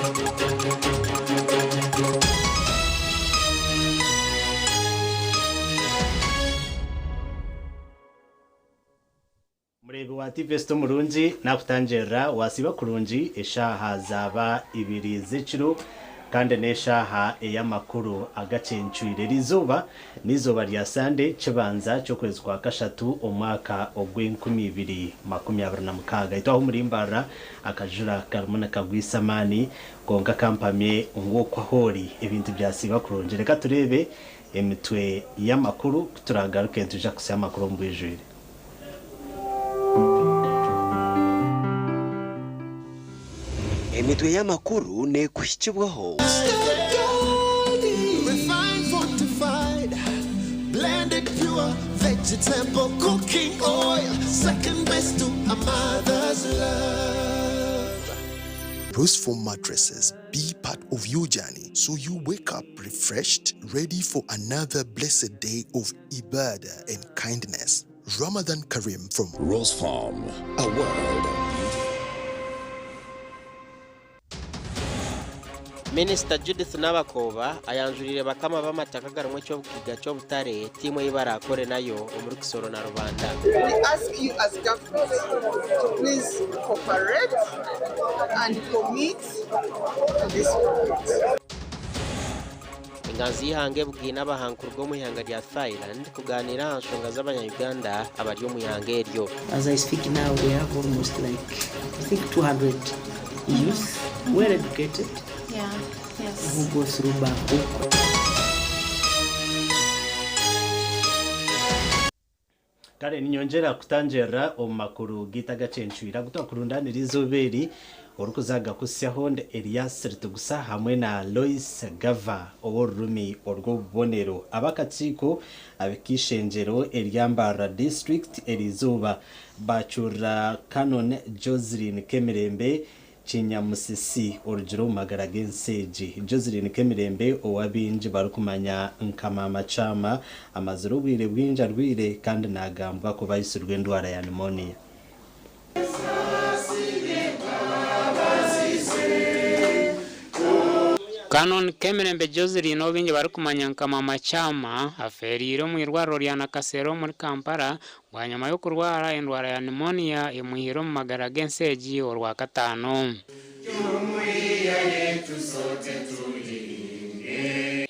Mureebi wa TV City omurungi nakutangirira wasiiba kurungi eshaaha zaaba ibiri z'ekiro kandi n'eshaaha ey'amakuru agacencwire. Eriizooba n'eizooba rya Sande kibanza ky'okwezi kwa kashatu omwaka ogw'enkumi ibiri makumi abiri na mukaaga. Itwe aha omuri Mbarara akajura karimu nikagwisa amaani kwonka kampamye ngu okwo ahu ori ebintu byasiiba kurungi. Reka tureebe emitwe y'amakuru kuturagaruke nitwija kukutsya amakuru omu bwijwire. Emitwe y'amakuru neekuhikibwaho. Refined, fortified, blended pure vegetable cooking oil, second best to a mother's love. Rose Foam mattresses be part of your journey so you wake up refreshed, ready for another blessed day of ibadah and kindness. Ramadan Kareem from Rose Farm, a world of beauty. Minisita Judith Nabakooba ayanjuriire bakama b'amataka agarimu eky'obugaiga ky'obutare tiimu ei baraakore nayo omuri Kisoro na Rubanda. We ask you as government to please cooperate and commit to this project. Enganzi y'eihanga ebugaine abahankuruga omu ihanga rya Thailand kugaaniira aha nshonga z'abanya-Uganda abari omu ihanga eryo. As I speak now, we have almost like, I think 200 youth, well educated, who go through Bangkok. Kare ninyongyera kutangirira omu makuru gaitu agacencwire agu twakurundaanira eizooba eri, orikuza kugakuhitsyaho ndi Elias Ritugusa hamwe na Lois Gava ow'orurimi orw'obubonero. Ab'akakiiko ab'ekeishengyero erya Mbarara District eriizooba baacurira Canon Joseline Kemirembe Kinyamusisi orugire omu magara g'ensi egi. Joseline Kemirembe ou abaingi barikumanya nka Maama Kyama amazire obwire bwingi arwaire kandi nagambwa kuba aitsirwe endwara ya pneumonia. Canon Kemirembe Joseline ou baingi barikumanya nka Maama Kyama afeereire omu irwariro rya Nakasero omuri Kampala Bwanyima y'okurwara endwara ya pneumonia emwihire omu magara g'ensi egi Orwakataano.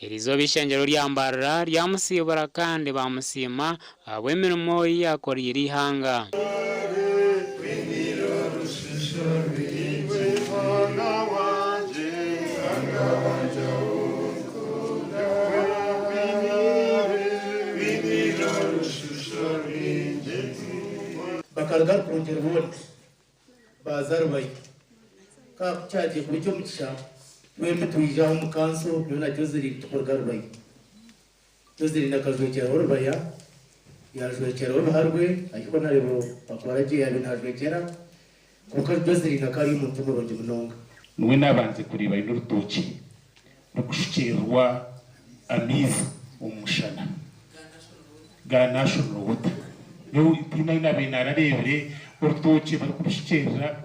Eriizooba eishengyero rya Mbarara ryamusiibura kandi baamusiima ahabw'emirimo ei yaakoreire eihanga. Bakaruga Rukungiri boona baaza Rubaya. Ka ku kyagiye kuba eky'omugisha twembi twija aha omu kanso nyowe na Joseline tukaruga Rubaya. Joseline akajwekyeraho Rubaya, yaajwekyeraho Biharwe ahikwa nareeba akora gye yaabaire naajwekyera kwonka Joseline akaba ari omuntu murungi munonga. Niwe naabanze kureeba aine orutookye rurikushukyererwa amaizi omu mushana ga National Water. Nyowe tihaine ahu naabaire naarareebire orutookye barikurushukyerera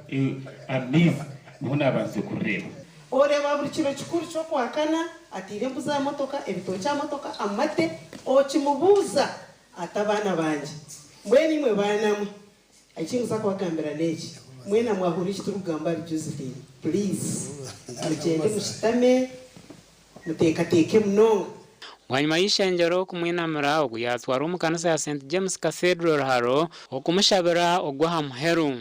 amaizi, niho naabanze kurureeba. Oreeba buri kiro kikuru ky'Okwakana ataire embuzi aha motoka, ebitookye aha motoka, amate, okimubuuza ati abaana bangye mbwenu imwe baana mwe Eki nkuza kubagambira n'eki, mwena mwahurira eki turikugamba ahari Josephine, please mugyende mushutame muteekateeke munonga. Bwanyima y'eishengyero kumwinamira, ogu yaatwarwa omu kanisa ya St James Cathedral Ruharo okumushabira ogw'aha muheru.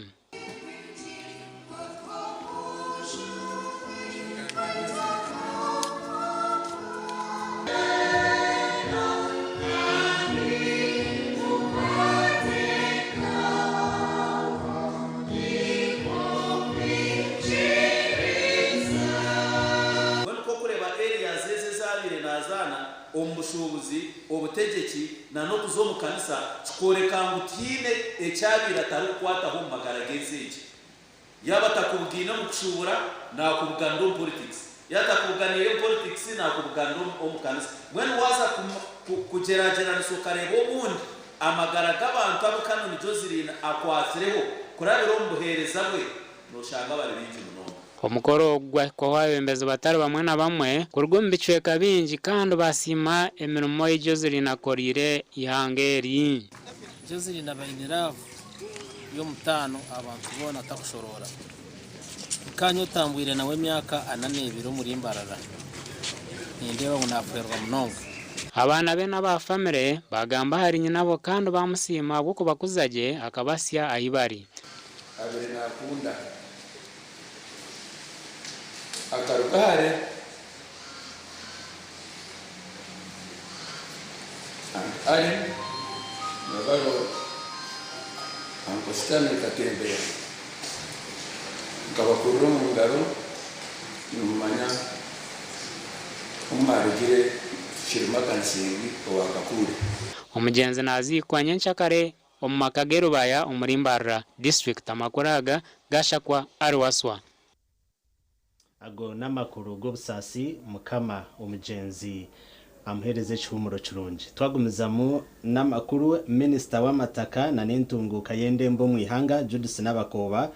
Mbwenu ku orikureeba areas ezi ezi abaire nazaana omu bushuubuzi, obutegyeki na n'okuza omu kanisa kikworeka ngu tihaine eki abaire atarikukwataho omu magara g'ensi egi. Yaaba atakubugaine omu kushuubura, naakubuganira omu politics. Yaaba atakubuganiire omu politics, naakubuganira omu kanisa. Mbwenu waaza kugyeragyeranisa okareeba obundi amagara g'abantu abu Canon Joseline akwatsireho kurabira omu buheereza bwe, nooshanga bari baingi munonga. Omukoro ogu gwahikwaho abeebembezi batari bamwe na bamwe kuruga omu bicweka bingi kandi baasiima emirimo ei Joseline akoriire eihanga eri. Joseline abaine laavu y'omutaano aha bantu boona atakushoroora. Nkaanye otambwire nawe emyaka ana n'ebiri omuri Mbarara, nindeeba ngu naafwerwa munonga. Abaana be n'aba famire baagamba ahari nyinabo kandi baamusiima ahabw'okubakuza gye akabasya ahi bari. Abaire naakunda. Akaruga hare. And Allen Nabaro Uncle Stanley Katembeya. Nkabakurira omu ngaro nimumanya omu mwarugire tukiri Kansingi owa Kakule. Omugyenzi naziikwa nyenkyakare omu maka g'e Rubaya omuri Mbarara disiturikiti. Amakuru aga gashakwa ari Waswa. Ago n'amakuru g'obusaasi Mukama omugyenzi amuheereze ekihuumuro kirungi. Twagumizamu n'amakuru, Minisita w'amataka na n'entunguuka y'endembo omu ihanga, Judith Nabakooba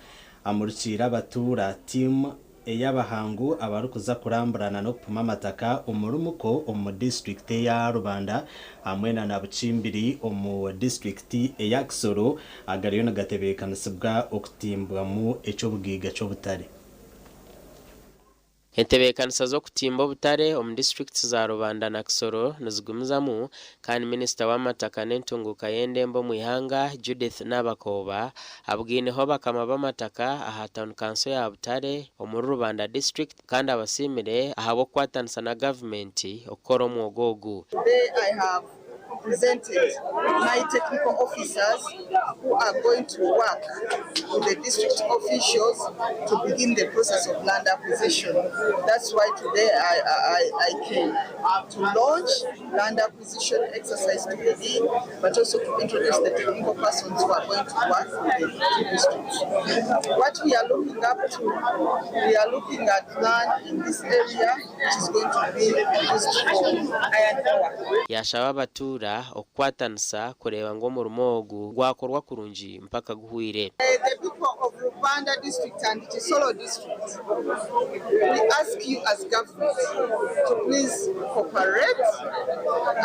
amurikiire abatuura tiimu ey'abahangu abarikuza kuramburana n'okupima amataka omuri Muko omu disiturikiti eya Rubanda hamwe na Nabukimbiri omu disiturikiti eya Kisoro agariyo nigatebeekanisibwa okutimbwamu eky'obugaiga ky'obutare. Entebeekanisa z'okutimba obutare omu disiturikiti za Rubanda na Kisoro nizigumizamu kandi minisita w'amataka n'entunguuka y'endembo omu ihanga, Judith Nabakooba abugaineho bakama b'amataka aha tauni kanso ya Butare omuri Rubanda disiturikiti kandi abasiimire ahabw'okukwatanisa na gavumenti okukora omwoga ogu. Today I have presented my technical officers who are going to work with the district officials to begin the process of land acquisition. That's why today I came to launch land acquisition exercise to begin, but also to introduce the technical persons who are going to work with the two districts. What we are looking up to, we are looking at land in this area which is going to be used for iron ore. Yashaba abatuura okukwatanisa kureeba ngu omurimo ogu gwakorwa kurungi mpaka guhwire. The people of Rubanda district and Kisoro district, we ask you as government to please cooperate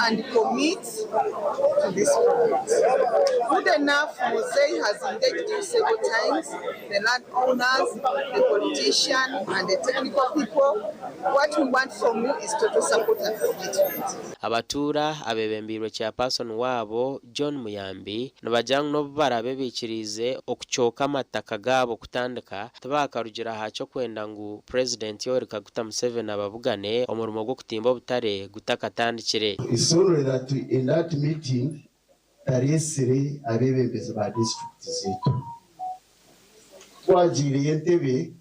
and commit to this project. Good enough, Mosei has engaged you several times, the landowners, the politician, and the technical people. What we want from you is total support and commitment. Abatuura abeebembeirwe chairperson waabo John Muyambi nibagira ngu n'obu baraabe baikiriize okucooka amataka gaabo kutandika, tibakarugira aha ky'okwenda ngu Purezidenti Yoweri Kaguta Museveni ababugane omurimo gw'okutimba obutare gutakatandikire. It's only that in that meeting tareesire abeebembezi ba disiturikiti zaitu. Twagiireyo Entebbe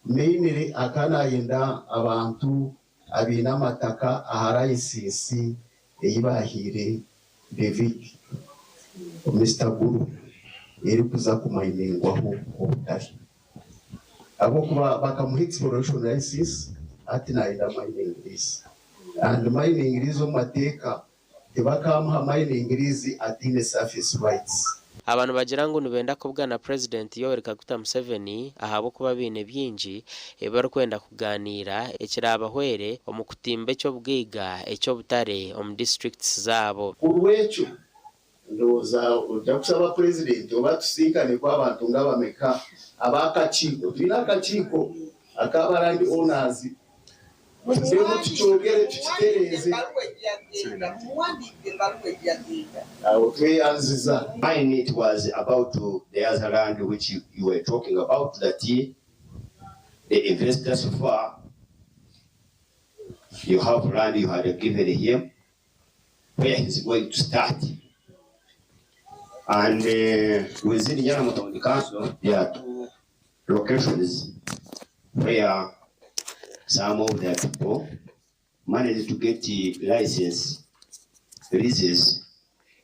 mainly akaba naayenda abantu abaine amataka aha layisinsi ei baahaire David Mister Guru erikuza kumayiningwaho obutare. Ahabw'okuba bakamuha exploration license hati naayenda mining lease. And mining lease omu mateeka tibakamuha mining lease ataine surface rights. Aba nibagira ngu nibenda kubugana Purezidenti Yoweri Kaguta Museveni ahabw'okuba baine bingi ebi barikwenda kugaaniira ekiraabahwere omu kutimba eky'obugaiga eky'obutare omu disiturikiti zaabo. Ku rw'ekyo, ndowooza ojja kushaba Purezidenti oba tusiinkaneko abantu nga bameka ab'akakiiko. Twine akakiiko ak'aba land owners, tuzemu tukyogere tukitereeze. Aho tweyanziza. Mine it was about the other land which you were talking about, that the investor so far, you have land you had given him, where he's going to start. And within Nyarurambi Town Council, there are two locations where some of the people managed to get the license, leases,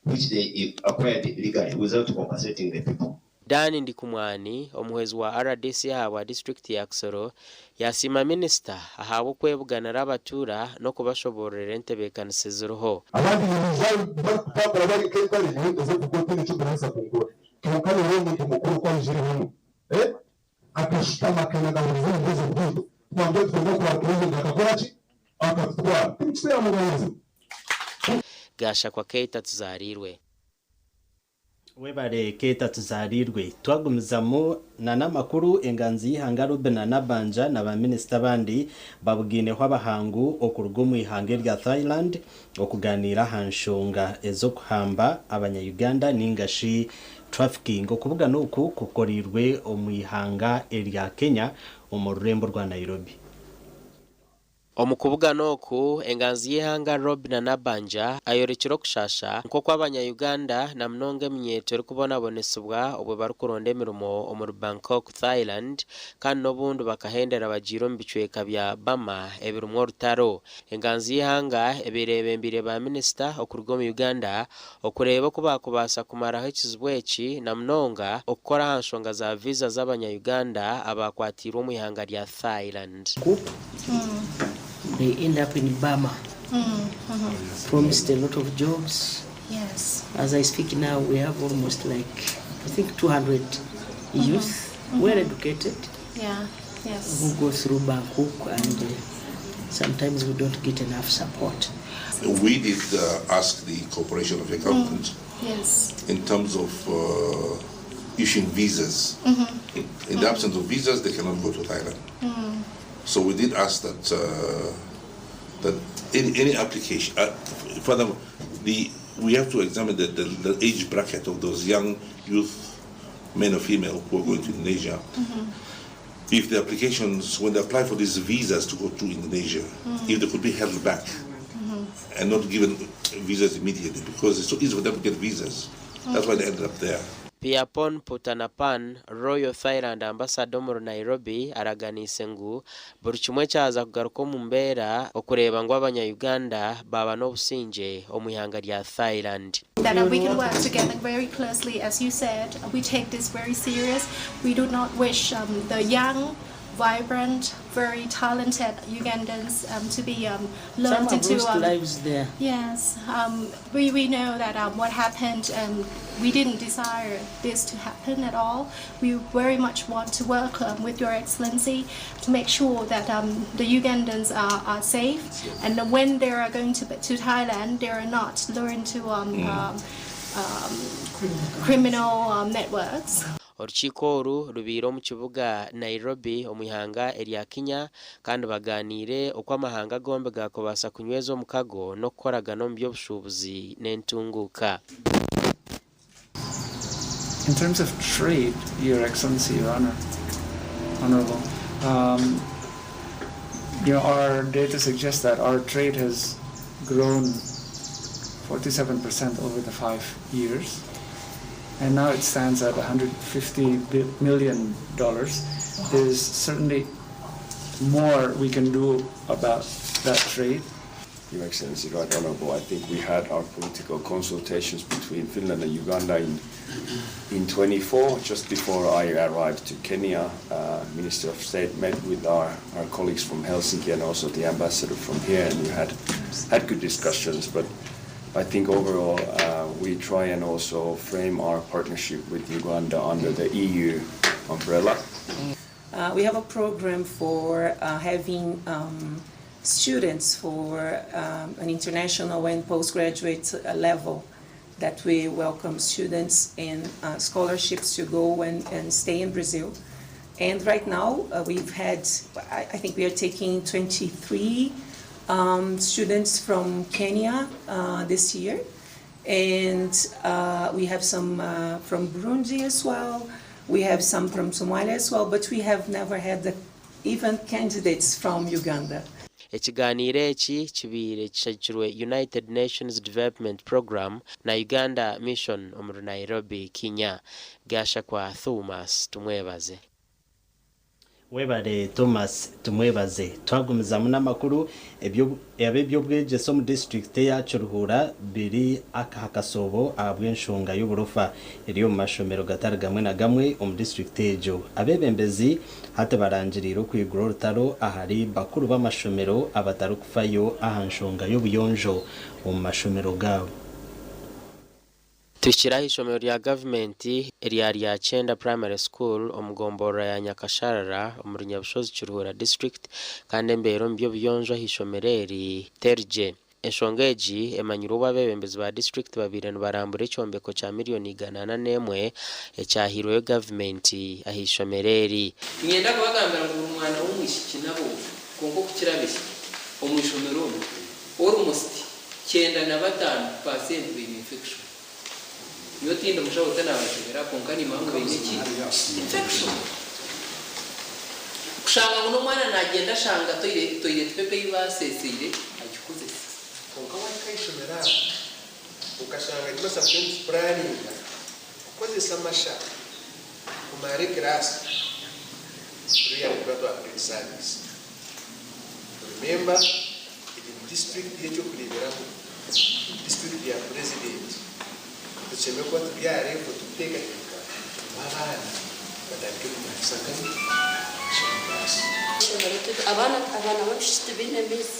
which they acquired legally without compensating the people. Dan Ndikumwani, omuhwezi wa RDC ahabwa disiturikiti ya Kisoro, yasiima minisita ahabw'okwebuganira abatuura n'okubashoboororera entebeekanisa eziriho. Abandi barikutambura bari nk'entare, nyowe ndoze kuko otiine eki orikubaasa kunkora. Kwonka nyowe omuntu mukuru ku aijire hanu, Akashutama akanagahuriza obubuzo bwitu. Twamubwira nitwenda kureba Purezidenti akakora ki? Akatutwara. Timukiteera mubazi. Gashakwa Keita Tuzarirwe. Webare Keita Tuzarirwe. Twagumizamu na n'amakuru, enganzi y'eihanga Robinah Nabbanja na ba minisita abandi babugiineho abahangu okuruga omu ihanga erya Thailand okuganiira aha nshonga ez'okuhamba abanya Uganda ninga shi trafficking. Okubugana oku kukoreirwe omu ihanga erya Kenya omu rurembo rwa Nairobi. Omu kubugana oku, enganzi y'eihanga Robinah Nabbanja ayorekire okushasha nk'oku abanya-Uganda na munonga eminyeeto erikubonabonesibwa obwe barikuronda emirimo omuri Bangkok, Thailand kandi n'obundi bakahendera bagiire omu bicweka bya Burma ebirimu orutaro. Enganzi y'eihanga ebaire eyebembeire ba minisita okuruga omu Uganda okureeba oku baakubaasa kumaraho ekizibu eki na munonga okukora aha nshonga za viza z'abanya-Uganda abaakwatiirwe omu ihanga rya Thailand. They end up in Burma. Promised a lot of jobs. Yes. As I speak now, we have almost like, I think, 200 youth, well educated, Yeah. Yes. who go through Bangkok, and sometimes we don't get enough support. We did ask the cooperation of your government in terms of issuing visas. In the absence of visas, they cannot go to Thailand. So we did ask that that any application, furthermore, we have to examine the age bracket of those young youth, men or female, who are going to Indonesia. If the applications, when they apply for these visas to go to Indonesia, if they could be held back and not given visas immediately, because it's so easy for them to get visas. That's why they ended up there. Piapon Putanapan, Royal Thailand Ambassador omuri Nairobi araganiise ngu buri kimwe kyaza kugaruka omu mbeera okureeba ngu abanya-Uganda baaba n'obusingye omu ihanga rya Thailand. That we can work together very closely. As you said, we take this very serious. We do not wish the young, vibrant, very talented Ugandans to be Some lured have into. lost lives there. Yes, we know that what happened, we didn't desire this to happen at all. We very much want to work with Your Excellency to make sure that the Ugandans are safe, and when they are going to Thailand, they are not lured into criminal networks. Orukiiko oru rubaire omu kibuga Nairobi omu ihanga erya Kenya kandi baganiire oku amahanga gombi gakubaasa kunyweza omukago n'okukoragana omu by'obushuubuzi n'entunguuka. In terms of trade, Your Excellency, Your Honor, Honorable, our data suggests that our trade has grown 47% over the 5 years, and now it stands at 150 million dollars. There's certainly more we can do about that trade. Your Excellency, Right Honorable, I think we had our political consultations between Finland and Uganda in 24, just before I arrived to Kenya. Minister of State met with our colleagues from Helsinki and also the ambassador from here, and we had good discussions. But I think overall we try and also frame our partnership with Uganda under the EU umbrella. We have a program for having students for an international and postgraduate level that we welcome students and scholarships to go and stay in Brazil. And right now, we've had, I think we are taking 23 students from Kenya this year. And we have some from Burundi as well. We have some from Somalia as well, but we have never had even candidates from Uganda. Ekiganiiro eki kibaire kishagikirwe United Nations Development Programme na Uganda Mission omuri Nairobi, Kenya. Gashakwa Thomas Tumwebaze. Webare Thomas Tumwebaze. Twagumizamu n'amakuru, eby'obwegyese omu disitulikiti eya Kiruhura biri aha kasoobo ahabw'enshonga y'oburofa eri omu mashomero gatari gamwe na gamwe omu disitulikiti egyo. Abeebembezi hati barangiriire okwigura orutaro ahari bakuru b'amashomero abatarikufayo aha nshonga y'obuyonjo omu mashomero gaabo. Tuhikire aha ishomero rya gavumenti erya Ryakyenda Primary School omu gomborora ya Nyakasharara omuri Nyabushozi Kiruhura District kandi embeera omu by'obuyonjo aha ishomero eri terigye. Enshonga egi emanyirwe obu abeebembezi ba disiturikiti babaire nibarambura ekyombeko kya miriyoni 401 ekyahairweyo gavumenti aha ishomero eri. Niinyenda kubagambira ngu buri mwana w'omwishiki n'aboojo kwonka okukira abaishiki omu ishomero omu, almost 95 paasenti baine infection. Nyowe tindi mushaho tinaabacebera kwonka niimanya ngu baine ki? Infection. Kushanga ngu n'omwana naagyenda ashanga toilet paper ei baaseeseire agikozesa. Kwonka waahika aha ishomero aho okashanga headmaster aturiyo nitupuraninga kukozesa amasha kumara ekiraasi, really nituba twakora edisaavisi. Remember egi ni district y'ekyokureeberaho, district ya purezidenti. Tushemereire kuba turi aha level turikuteekateeka ngu abaana batandike kumarisa nkahi? Omu class. Abaana abaana b'abaishiki tibaine maizi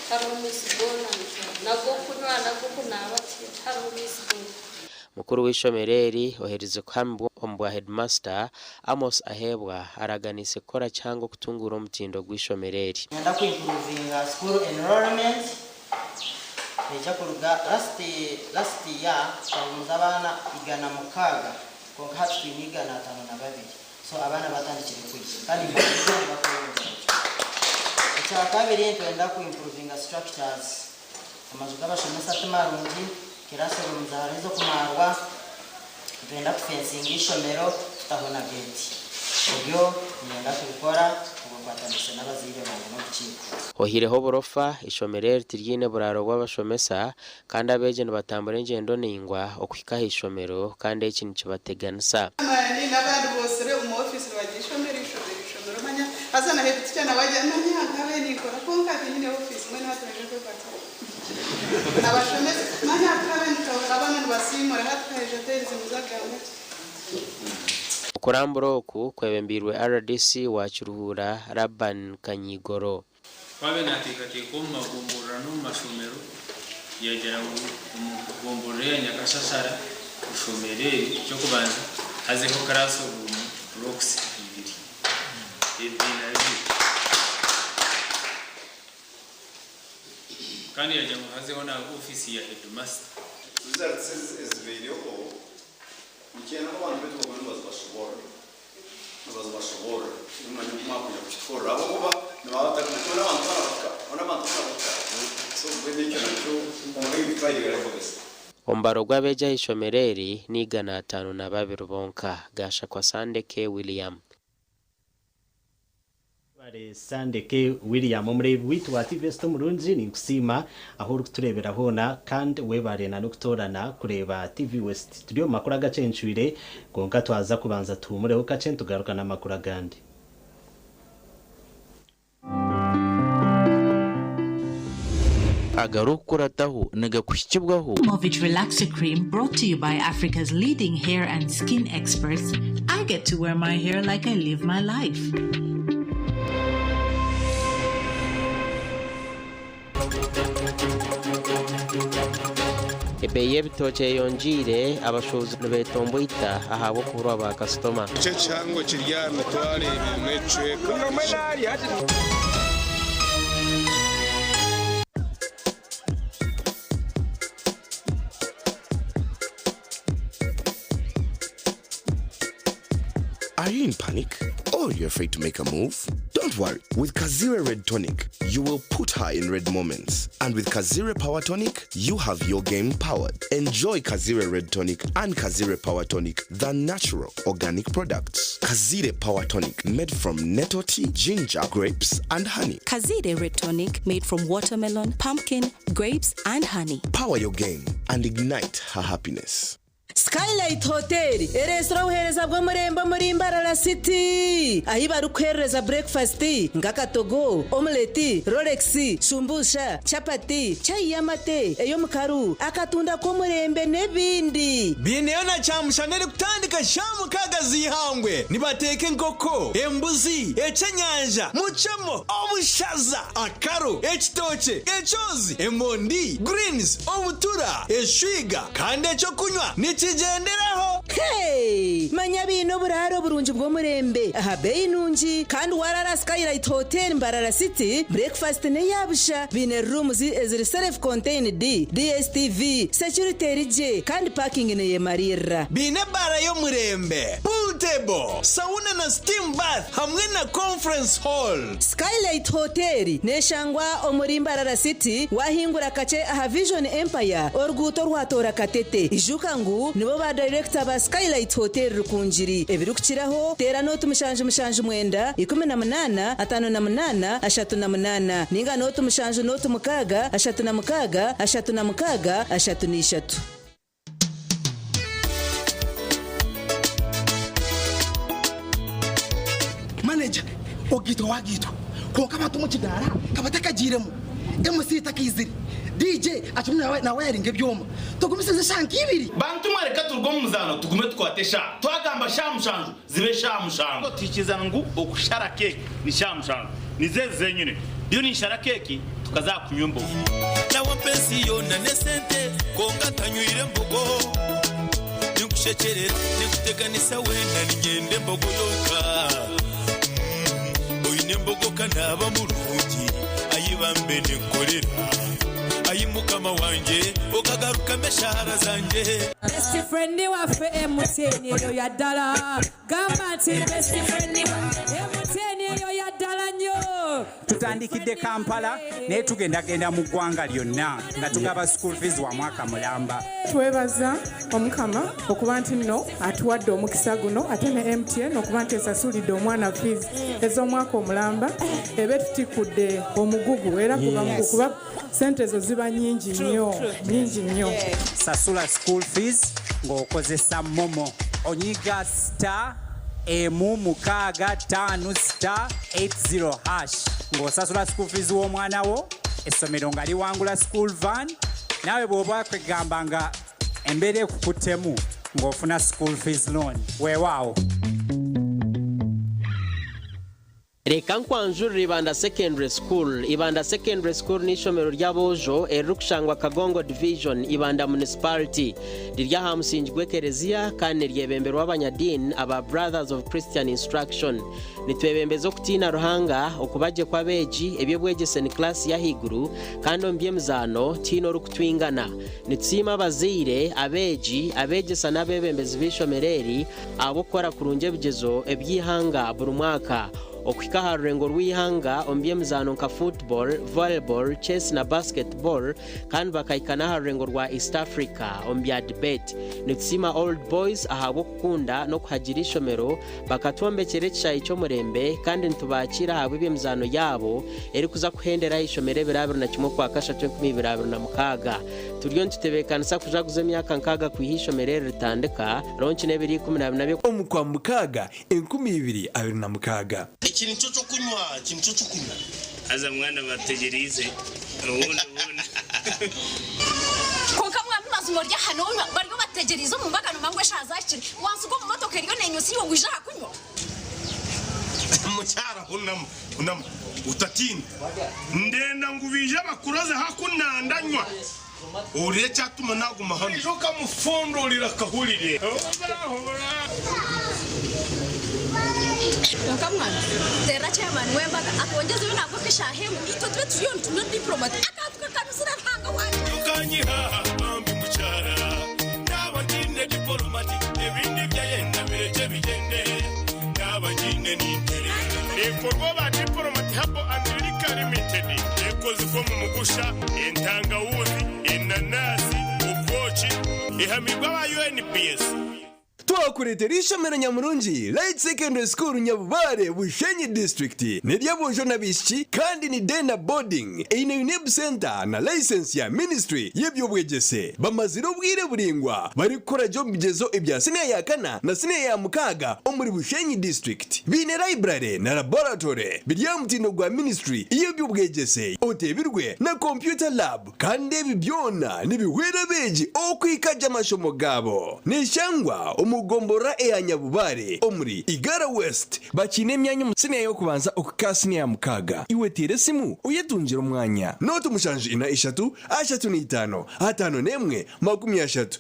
tihariho maizi goona n'ag'okunywa n'ag'okunaaba tihariho maizi goona. Mukuru w'eishomero eri oherize kuhamibwa omu bwa headmaster, Amos Aheebwa araganiise kukora kihango okutunguura omutindo gw'eishomero eri. Niinyenda ku improvinga school enrollment neija kuruga last last year twahuumuza abaana 160 kwonka hati twine 502 so abaana batandikire kwija kandi nibaija nibakweyongyerayo. Ekyakabiri nitwenda ku improvinga structures amaju g'abashomesa ti marungi, classrooms hariho ez'okumarwa, nitwenda kufensinga eishomero tutaho na gate. Ebyo niinyenda kubikora obwo nkwatanise n'abazaire bangye n'orukiiko. Oihireho oburofa, eishomero eri tiryine buraaro bw'abashomesa kandi abeegi nibatambura engyendo naingwa okuhika aha ishomero kandi eki nikibateganisa. Amaani n'abandi boosire omu ofiisi nibagira ishomero, ishomero, ishomero manya haza na head teacher nawe agira manya nkabaire ninkora kwonka tinyine ofiisi mbwenu hati noija kwekwata ki? Abashomesa manya tukabaire nituhabura abaana nibasiimura hati kaija terize muze agamba ki? Okurambura oku kwebembeirwe rdc wa Kiruhura, Laban Kanyigoro. Ku abaire naateekateeka omu magomborora n'omu mashomero, yaagira ngu omu gomborora eya Nyakashashara, ishomero eri eky'okubanza hazeho classroom blocks ibiri, ebibiina bibiri. Kandi yaagira ngu hazeho na ofiisi ya headmaster. Results ezibaireho nikyenda ngu abantu baitu bagume nibazibashoboorora nibazibashoboorora nimumanya oku mwakwija kukitukorera ahabw'okuba nibaba batarikumanya hoona abantu boona bahika hoona abantu boona bahika so mbwenu ekyo nakyo kwonka itwe twagireeba. Omubaro gw'abeegi aha ishomero eri ni 502 bonka. Gashakwa Sandeke William. Webare Sandeke William omureebi waitu wa TV Esita omurungi ninkusiima ahu orikutureebera hoona kandi webare na n'okutoorana kureeba TV West. Turi omu makuru agacencwire kwonka twaza kubanza tuhuumureho kakye nitugaruka n'amakuru agandi. Agarikukurataho nigakuhikibwaho. Movit Relaxer Cream brought to you by Africa's leading hair and skin experts. I get to wear my hair like I live my life. Ebeeyi y'ebitookye eyongyeire, abashuubuzi nibetomboita ahabw'okuburwa ba kasitoma. Ekyo ekihango kiri aha 2.3. Are you in panic? Or you're afraid to make a move? Don't worry. With Kazire Red Tonic, you will put her in red moments. And with Kazire Power Tonic, you have your game powered. Enjoy Kazire Red Tonic and Kazire Power Tonic, the natural organic products. Kazire Power Tonic, made from nettle tea, ginger, grapes, and honey. Kazire Red Tonic made from watermelon, pumpkin, grapes, and honey. Power your game and ignite her happiness. Skylight Hotel ereetsire obuheereza bw'omurembe omuri Mbarara City ahi barikuheereza breakfast nk'akatogo, omelette, rolex, shumbusha, chapati, chai y'amate, ey'omukaru, akatunda k'omurembe n'ebindi. Biineyo na kyamushana erikutandika shaaha mukaaga z'eihangwe. Nibateeka enkoko, embuzi, ekyenyanja, mucemo, obushaza, akaru, ekitookye, ekyozi, emondi, greens, obutura, eshwiga kandi ekyokunywa ni. Kigyenderaho! Hey! Manya baine oburaaro burungi bw'omurembe aha beeyi nungi kandi warara Skylight Hotel Mbarara City, breakfast n'eya busha. Baine rooms eziri self contained, DSTV, security eri gye kandi parking neyemariirira. Baine ebaara y'omurembe, pool table, sauna na steam bath hamwe na conference hall. Skylight Hotel neshangwa omuri Mbarara City wahingura kakye aha Vision Empire oruguuto orwatoora Katete. Ijuka ngu nibo ba dayirekita ba Skylight Hotel Rukungiri. Ebirikukiraho teera nooti 779 18 58 38 ninga nooti 7 nooti 6 36 36 33. Manager, ogaitwa wagaitwa kwonka abantu omu kidaara kabatakagiiremu, MC takaizire, DJ akirimu nawayaringa ebyoma, tugumisirize eshaaha nk'ibiri. Bantu mwe reka turuge omu muzaano tugume tukwate eshaaha. Twagamba shaaha mushanju zibe eshaaha mushanju. Tuhikirizana ngu okushara keeki ni shaaha mushanju. Nizo ezi zenyine. Ndiyo ninshara keeki tukaza aha kunywa embogo. Nawe ampa ensi yoona n'esente kwonka ntanywire mbogo. Ninkushekyerera, ninkuteganisa weena niinyenda embogo yonka. Oine embogo ka naaba murungi, ai bambe ninkukorera. Ai Mukama wangye, okagarukamu eshaara zangye. Best friend waffe MTN eyo ya ddala. Gamba nti best friend waffe MTN eyo ya ddala nnyo. Tutandikidde Kampala naye tugendagenda mu ggwanga lyonna nga tugaba school fees wa mwaka mulamba. Twebaza Omukama okuba nti nno atuwadde omukisa guno ate ne MTN okuba nti esasulidde omwana fees ez'omwaka omulamba eba etutikkudde omugugu era kuba sente ezo ziba nyingi nnyo, nyingi nnyo. Sasula school fees ng'okozesa MoMo. Onyiga star emu mukaaga ttaano star 80 hash ng'osasula school fees w'omwana wo, essomero nga liwangula school van, naawe bw'oba kwegamba nga embeera ekukuttemu ng'ofuna school fees loan. Weewaawo. Reka nkwanjurire Ibanda Secondary School. Ibanda Secondary School n'eishomero ry'aboojo eririkushangwa Kagongo Division, Ibanda Municipality. Riri aha musingi gw'ekereziya kandi niryebemberwa abanyadiini aba Brothers of Christian Instruction. Nitwebembeza okutiina Ruhanga, okuba gye kw'abeegi, eby'obwegyese ni kilaasi y'ahaiguru kandi omu by'emizaano tihaine orikutwingana. Nitusiima abazaire, abeegi, abeegyesa n'abeebembezi b'eishomero eri ahabw'okukora kurungi ebigyezo eby'eihanga buri mwaka. Okuhika aha rurengo rw'eihanga omu by'emizaano nka football, volleyball, chess na basketball kandi bakahika n'aha rurengo rwa East Africa omu bya debate. Nitusiima Old Boys ahabw'okukunda n'okuhagira eishomero bakatwombekyera ekishaayi ky'omurembe kandi nitubakiira ahabw'eby'emizaano yaabo erikuza kuhendera aha ishomero ebiro 21 Okwakashatu 2026. Turiyo nitutebeekanisa kujaguza emyaka nkaaga kwiha eishomero eri ritandika, ronki n'ebiro 14 by'Okwa. Omu Kwamukaaga 2026. Eki nikyo ky'okunywa, eki nikyo ky'okunywa. Haza mwana bategyereize obundi obundi. Kwonka mwami mazima ori aha nonywa bariyo bategyereize omu mbaga nomanya ngu eshaaha zahikire wansiga omu motoka eriyo nenywa iwe ngu ija aha kunywa. Mukyara hunama, hunama, otatiina. Ndenda ngu baije bakuroze haku nandanywa. Ohurire ekyatuma naguma hanu. Oija okamufundurira akahurire. Kwonka mwana terera chairman w'embaga atwongyezeyo nabwo nk'eshaaha emwe itwe tube turiyo nitunywa diplomat akantu kakanuzire Ruhanga wangye. Tokanyiha bambi mukyara, naaba ngiine dipolomati ebindi byayenda birekye bigyende, naaba ngiine ninterera. Neekorwa aba Diplomat Herbal and Liquor Limited. Ekozirwe omu mugusha, entangawuzi, enanasi, obwoki. Ehamirwe aba UNBS. Twakureetera eishomero nyamurungi Light Secondary School Nyabubare, Bushenyi District. N'ery'aboojo n'abaishiki kandi ni day na boarding. Eine UNEB Centre na license ya Ministry y'eby'obwegyese. Bamazire obwire buraingwa barikukora gye omu bigyezo ebya siniya ya kana na siniya ya mukaaga omuri Bushenyi District. Baine library na laboratory biri aha mutindo gwa Ministry y'eby'obwegyese oteebirwe na computer lab. Kandi ebi byona nibihwera abeegi okuhika gye amashomo gaabo. Neshangwa omu gomborora eya Nyabubare omuri Igara West. Bakiine emyanya omu siniya y'okubanza okuhika aha siniya ya mukaaga. Iwe teera esimu oyetungire omwanya. Nooti 7 4 3 5 51 30.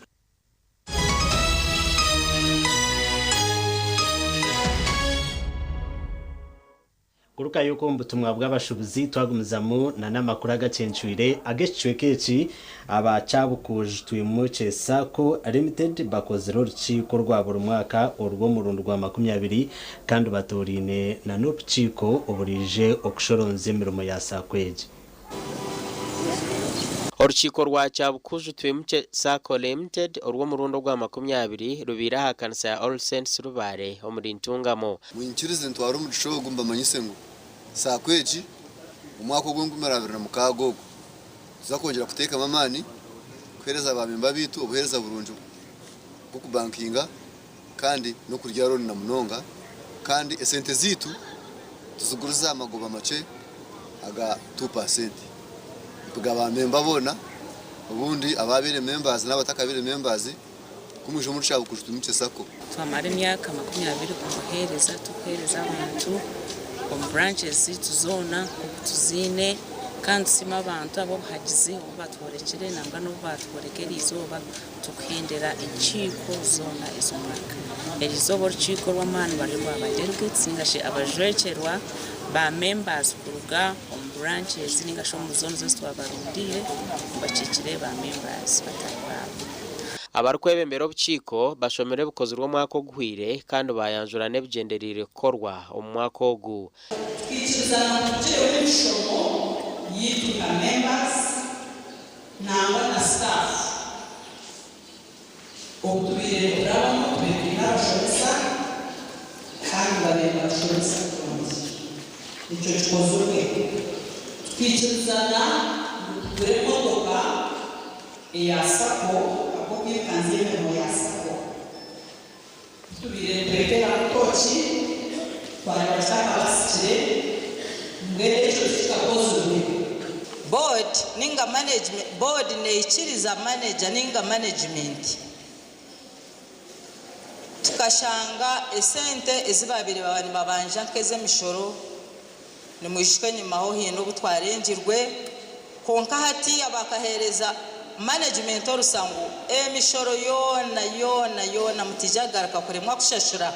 Kurukayo omu butumwa bw'abashuubuzi twagumizamu n'amakuru agacencwire ag'ekicweka eki. Aba Kyabukuju Twimukye Sacco Limited bakozire orukiiko rwa buri mwaka orw'omurundi gwa 20 kandi batoraine n'obukiiko oburaije okushoronzya emirimo ya Sacco egi. Orukiiko rwa Kyabukuju Twimukye Sacco Limited orw'omurundi ogwa 20 rubaire aha kanisa ya All Saints Rubare omuri Ntungamo. Mwinyikirize ntware omugisha ogu mbamanyise ngu Sacco egi omwaka ogw'enkumi abiri na mukaaga ogu nituza kwongyera kuteekamu amaani kuheereza ba memba baitu obuheereza burungi bw'okubankinga kandi n'okurya looni na munonga kandi esente zaitu tuzigurize aha magoba makye aga 2%. Mpiga ba memba boona obundi ababaire members n'abatakabaire members ku mwija omuri Kyabukuju twimukye Sacco. Twamara emyaka 20 omu buheereza turikuheereza abantu omu branches zaitu zoona nk'oku tuziine kandi tusiima abantu ab'obuhagizi obu batworekire nangwa n'obu baatworeka eriizooba Tukuhendera enkiiko zoona ez'omwaka. Erizooba orukiiko rw'amaani rwari rwa ba delegates ninga shi abajwekyerwa ba members kuruga omu branches ninga shi omu zones ezi twabarundiire ngu bakiikire ba members bataahi baabo. Abarikwebembera obukiiko bashomire ebikozirwe omwaka oguhweire kandi bayanjura n'ebigyendereire kukorwa omu mwaka ogu. Tukiikirizana ngu tugireho emishomo yaitu nka members Nangwa na staff obu tubaire niturabamu tubaire twine abashomesa kandi babaire nibatushomesa kurungi. Ekyo kikozirwe. Tukaikirizana ngu tugure emotoka eya sacco ahabw'okwirukanzya emirimo ya sacco. Ku tubaire nitweteramu tooki twareeba kitakabasikire mbwenu ekyo tikikakozirwe. Board ninga management board neikiriza manager ninga management tukashanga esente ezi babaire baba nibabanja nk'ez'emishoro nimwijuka enyimaho haine obu twarengirwe kwonka hatiiya bakaheereza management orusa ngu emishoro yoona yoona yoona mutaija kugaruka kuremwa kushashura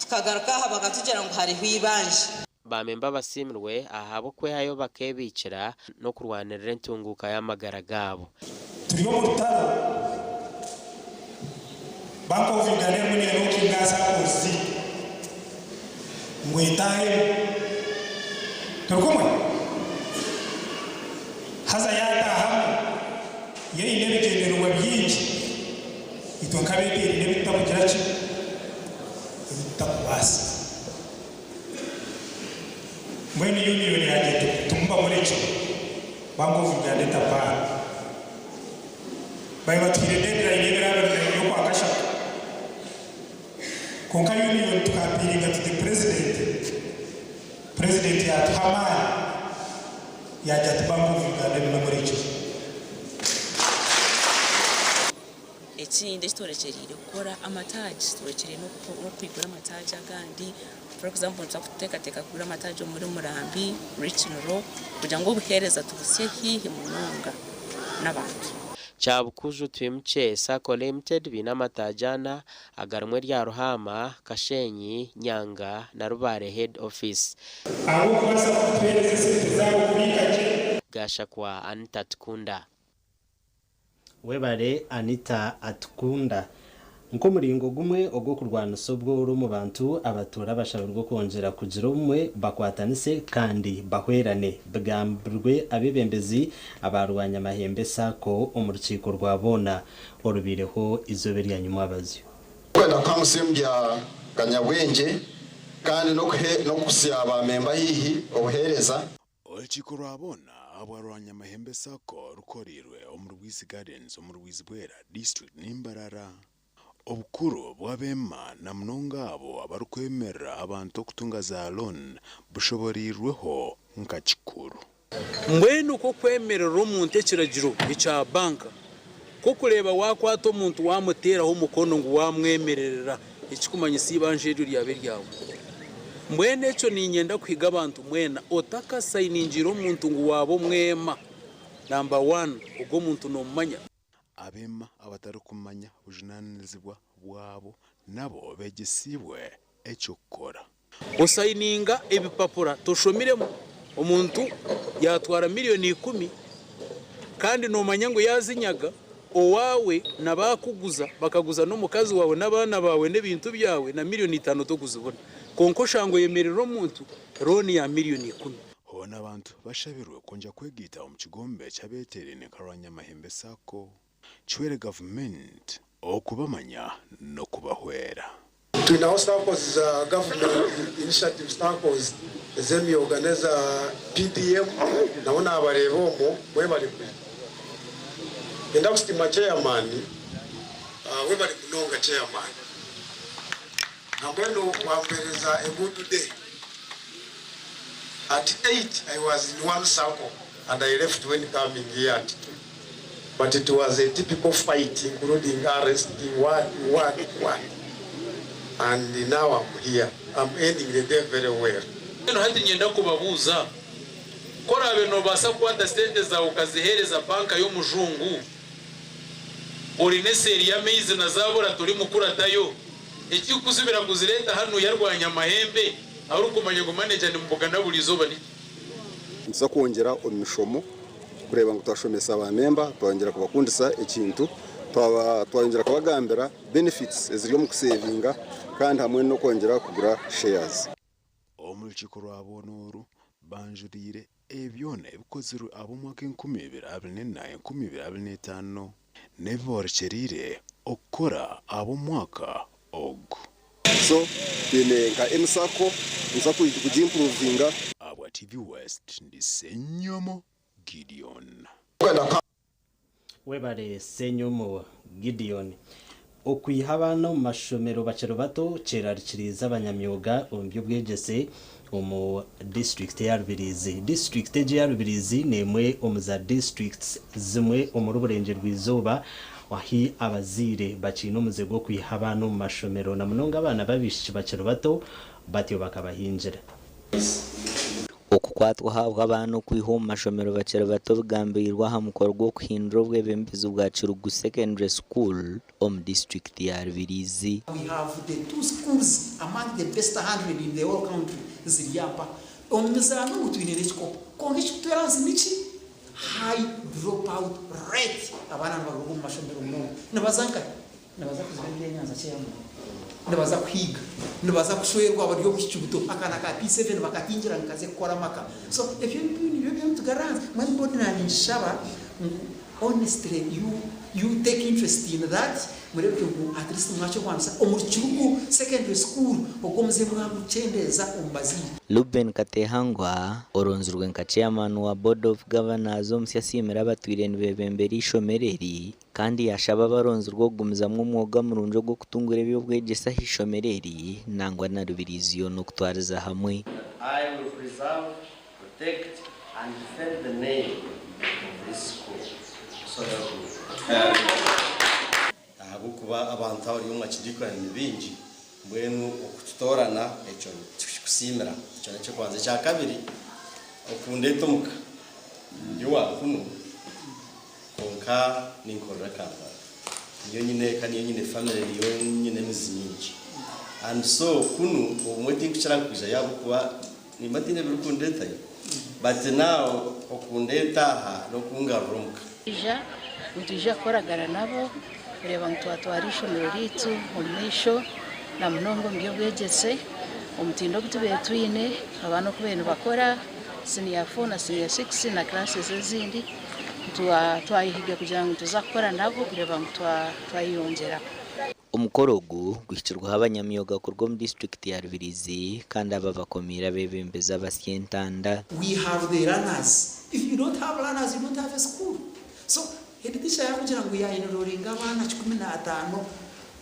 tukagaruka aha bakatugira ngu hariho eibanja. Baamemba abasiimirwe ahabw'okwehayo bakeebiikira n'okurwanirira entunguuka y'amagara gaabo. Turi omu rutaro, Bank of Uganda erimu neerookinga aha SACCOs zaitu ngu etaahemu. Turi kumwe? Haza yaataahamu, yo eine ebigyendererwa bingi, itwe nk'abeeteeraine ebi tutakugira ki? Ebi tutakubaasa. Mbwenu union yaagira eti, Timubamurekye, Bank of Uganda etapaana. Baabaire batuhaire deadline y'ebiro 24 y'Okwakashatu. Kwonka union tuka-appealinga to the president, president yaatuha amaani, yaagira ati Bank of Uganda ebimurekye. Ekindi eki tworekyereire kukora amataagi, tworekyereire n'okwigura amataagi agandi. For example nituza kuteekateeka kugura amataagi omuri Murambi, Rukiriro kugira ngu obuheereza tubuhitsye haihi munonga n'abantu. Kyabukuju Twimukye Sacco Limited baine amataagi ana agarimu erya Ruhaama, Kashenyi, Nyanga na Rubare Head Office. Ahabw'okubaasa kutuheereza esente zaabo kubiika gye. Gashakwa Anita Atukunda. Webare Anita Atukunda. Nk'omuringo gumwe ogw'okurwanisa obworo omu bantu, abatuura bashabirwe okwongyera kugira obumwe, bakwatanise kandi bahwerane, bigambirwe abeebembezi aba Rwanyamahembe Sacco omu rukiiko rwa boona orubaireho eizooba erya nyumwabazyo. Kwenda kuha bya kanyabwengye kandi n'okuhitsya ba memba haihi obuheereza. Orukiiko rwa boona ahabwa Rwanyamahembe Sacco rukoreirwe omu Rwizi Gardens omu Rwizi Bwera District n'Mbarara. Obukuru bw'abeema na munonga abo abarikwemerera abantu okutunga za loan bushoboreirweho nka kikuru. Mbwenu okwo kwemerera omuntu ekiragiro ekya banka k'okureeba waakwata omuntu waamuteeraho omukono ngu waamwemererera ekikumanyisa eibanja eryo ryaba eryawe. Mbwenu ekyo niinyenda kuhiga abantu mwena otakasayiningiire omuntu ngu waaba omwema namba wani ogwo omuntu noomumanya. Abeema abatarikumanya bujunaanizibwa bwabo nabo beegyesiibwe eky'okukora. Osayininga ebipapura toshomiremu omuntu yatwara miliyoni 10 kandi nomanya ngu yazinyaga owawe nabakuguza bakaguza n'omukazi wawe n'abaana bawe n'ebintu byawe na miliyoni 5 tokuzibona, konka oshanga oyemerera omuntu loan ya miliyoni 10. Hoona abantu bashabirwe kwongera kwegaita omu kigombe ky'abeeteeraine nka Rwanyamahembe SACCO kihwere gavumenti okubamanya n'okubahwera. Twinaho SACCOs za government initiative SACCOs ez'emyoga n'eza PDM, nabo nabareeba omwo. Mwebale kwija. Ngenda kusiima chairman, webale munonga chairman, nambwenu wampereza a good day. At 8 I was in one circle and I left when coming here at 2, but it was a typical fight, including arrest, what, what, what, and now I'm here. I'm ending the day very well. Eno hati nyenda kubabuuza, korabe nobaasa kukwata sente zawe ukazihereza banka y'omujungu orine seeri y'amaizi na zabura turi mukuratayo, ekikuzibira kuzireta hanu yarwanya amahembe aho urikumanya ngu manager nimubugana buri izooba niki? Nituza kwongyera omu mishomo kureba ngu twashomesa abamemba, twayongyera kubakundisa ekintu, twayongyera kubagambira benefits eziri omu kusevinga kandi hamwe n'okwongyera kugura shares. Omu rukiiko rwa boona oru banjuriire ebyona ebikozirwe ab'omwaka 2024 2025 n'ebiborekyerire okukora ab'omwaka ogu. So twine nka emisako nituza kugimprovinga. Abwa TV West, ndi Ssenyomo Gideon. Webale Ssenyomo Gideon. Okwiha abaana omu mashomero bakiri bato kyerarikiriza abanyamyuga omu by'obwegyese omu disitulikiti ya Rubirizi. Disitulikiti egi ya Rubirizi n'emwe omu za disitulikiti zimwe omuri Burengyerwa-izooba ahi abazaire bakiine omuze gw'okwiha abaana omu mashomero, na munonga abaana b'abaishiki bakiri bato, batyo bakabahingira. Okukwatwa ahabwa abaana okwiha omu mashomero bakiri bato bigambirwe aha mukoro gw'okuhindura obwebembezi bwa Kirugu Secondary School omu disitulikiti ya Rubirizi. We have the two schools among the best 100 in the whole country ziri apa. Omu mizaano ngu twine n'ekikopo. Kwonka ekikutweransi niki? High dropout rate. Abaana nibaruga omu mashomero munonga. Nibaza nkahi? Nibaza kuziba ebyenyanja chairman. Nibaza kuhiga. Nibaza kushwerwa bari omu kibuto. Akaana ka P7 bakatingira ngu kaze kukora amaka. So ebyo nibyo by'omutugaranza. Mwenu board nshaba ngu honestly you take interest in that, murebeke ngu at least mwakirwanisa omuri Kirugu Secondary School, ogwo omuze mwamukyendeza omu baziire. Reuben Katehangwa oronzirwe nka chairman wa Board of Governors omusya asiimire abatwire nibebembera ishomero eri kandi yashaba abaronzirwe okugumizamu omwoga murungi ogw'okutungura eby'obwegyese aha ishomero eri nangwa na Rubirizi yoona okutwariza hamwe. I will preserve, protect, and defend the name of this school. So help me. Ahabw'okuba abantu abari omu makidikoni ni baingi, mbwenu okututoorana ekyo tukikusiimira. Ekyo n'eky'okubanza. Ekya kabiri, okundeeta omuka, ndi owa kunu kwonka ninkorera Kampala, niyo nyine eka, niyo nyine family, niyo nyine emizi mingi, and so kunu obumwe tinkukira kwija ahabw'okuba nimba ntiine ebirikundeetayo, but now okundeeta aha n'okungarura omuka. Ija nitwija kukoragana nabo kureeba ngu twatwara ishomero ryaitu omu maisho, na munonga omu by'obwegyese, omutindo ogu tubaire twine, abaana oku bari nibakora senior 4 na senior 6 na classes ezindi, twayehiga kugira ngu tuza kukora nabo kureeba ngu twayeyongyera. Omukoro ogu guhikirweho abanyamyoga kuruga omu disitulikiti ya Rubirizi kandi aba bakomiire abebembezi abasya entanda. We have the learners. If you don't have learners, you don't have a school. So head teacher yakugira ngu yaenrollinga abaana 150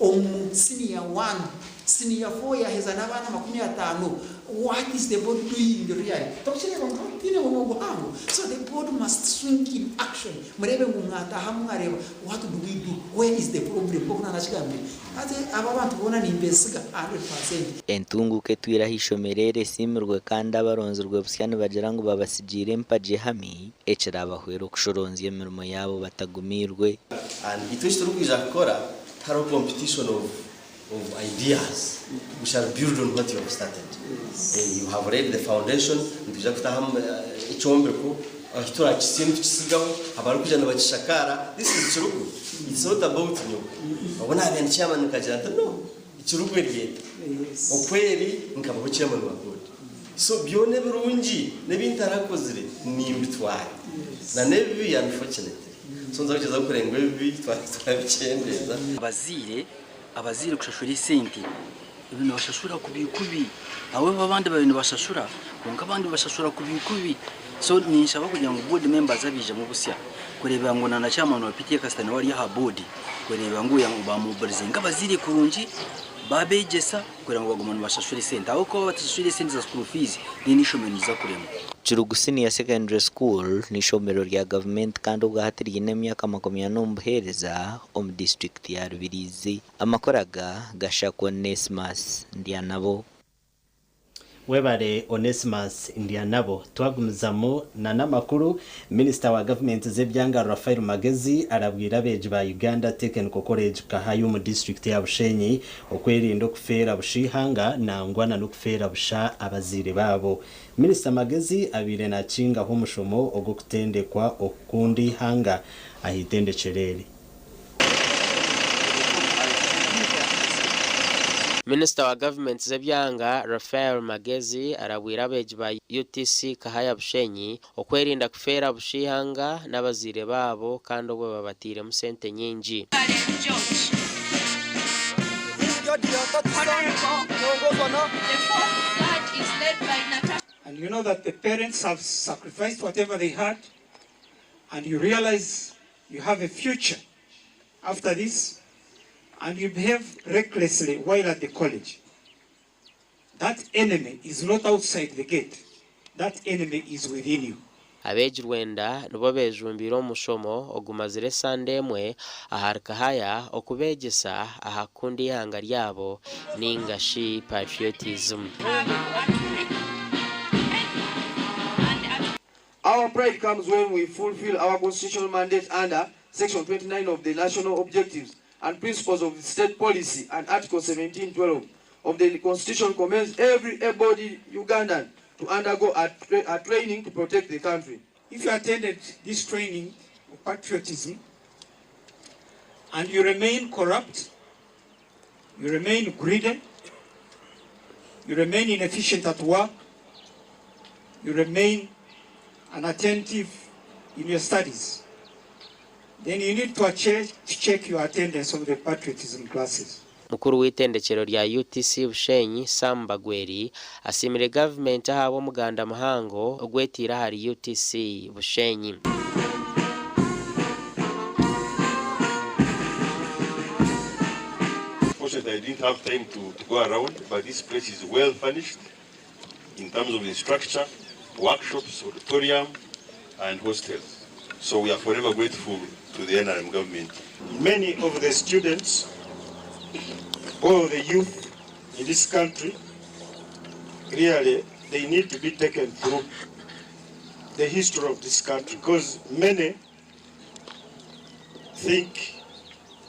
omu senior 1, senior 4 yaheza n'abaana 50, what is the board doing really? Tokireba ngu tiine ngu buhango. So the board must swing in action, murebe ngu mwataha mwareba what do we do, where is the problem. Nkoku nanakigambire ati aba bantu boona nimbesiga 100%. Entunguka etwire aha ishomero eri esiimirwe kandi abaronzirwe busya nibagira ngu babasigiire empagi ehami ekirabahwera okushoronzya emirimo yaabo batagumiirwe. And itwe eki turikwija kukora, tihariho competition of of ideas we shall build on what you have started. You have laid the foundation, nitwija kutaho ekyombeko, ahi turakisiime tukisigaho, abarikwija nibakishakaara. This is Kirugu, it's not about nyowe. Obu naabaire ndi chairman nkagira nti no, Kirugu eri eta. Okweri nkabaho chairman wa board. So byona ebirungi n'ebi ntarakozire nimbitwara. Na n'ebibi unfortunately. So nza kugyezaho kureba ngu ebibi twabikyendeeza. Abazaire abazaire kushashura esente ebi nibashashura kubi kubi ahabw'okuba abandi babaire nibashashura kwonka abandi bashashura kubi kubi so ninshaba kugira ngu board members abaijamu busya kureeba ngu na na chairman wa PTA kasita nawe ari aha board kureeba ngu bamobilizinga abazaire kurungi babeegyesa kureeba ngu baguma nibashashura esente ahabw'okuba baaba batashashwire esente za school fees then eishomero niriza kuremwa. Kirugu Senior Secondary School n'eishomero rya gavumenti kandi obwahati ryine emyaka 40 omu buheereza omu disiturikiti ya Rubirizi. Amakuru aga gashakwa Onesmus Ndyanabo. Webare Onesmus Ndyanabo. Twagumizamu na n'amakuru, Minisita wa gavumenti z'ebyanga Raphael Magezi arabwira abeegi ba Uganda Technical College Kahaaya omu disiturikiti ya Bushenyi okwerinda okufeera busha eihanga nangwa na n'okufeera busha abazaire baabo. Minisita Magezi abaire nakingaho omushomo ogw'okutendekwa okukunda eihanga aha itendekyero eri. Minisita wa gavumenti z'ebyanga Raphael Magezi arabwire abeegi ba UTC Kahaya Bushenyi okwerinda kufeera busha eihanga n'abazaire baabo kandi obwo babatairemu sente nyingi. And you know that the parents have sacrificed whatever they had, and you realize you have a future after this, and you behave recklessly while at the college. That enemy is not outside the gate. That enemy is within you. Abeegi rwenda nibo beejumbiire omu mushomo ogumazire esande emwe ahari Kahaya okubeegyesa aha kukunda eihanga ryabo ninga shi patriotism. Our pride comes when we fulfill our constitutional mandate under Section 29 of the National Objectives and Principles of State Policy and Article 1712 of the Constitution commands every able-bodied Ugandan to undergo a training to protect the country. If you attended this training of patriotism and you remain corrupt, you remain greedy, you remain inefficient at work, you remain inattentive in your studies, then you need to check your attendance of the patriotism classes. Mukuru w'itendekyero rya UTC Bushenyi Sam Bagweri asiimire gavumenti ahabw'omuganda muhango ogwetiire ahari UTC Bushenyi. Fortunately, I didn't have time to go around, but this place is well furnished in terms of the structure, workshops, auditorium, and hostels. So we are forever grateful to the NRM government. Many of the students or the youth in this country, really, they need to be taken through the history of this country, because many think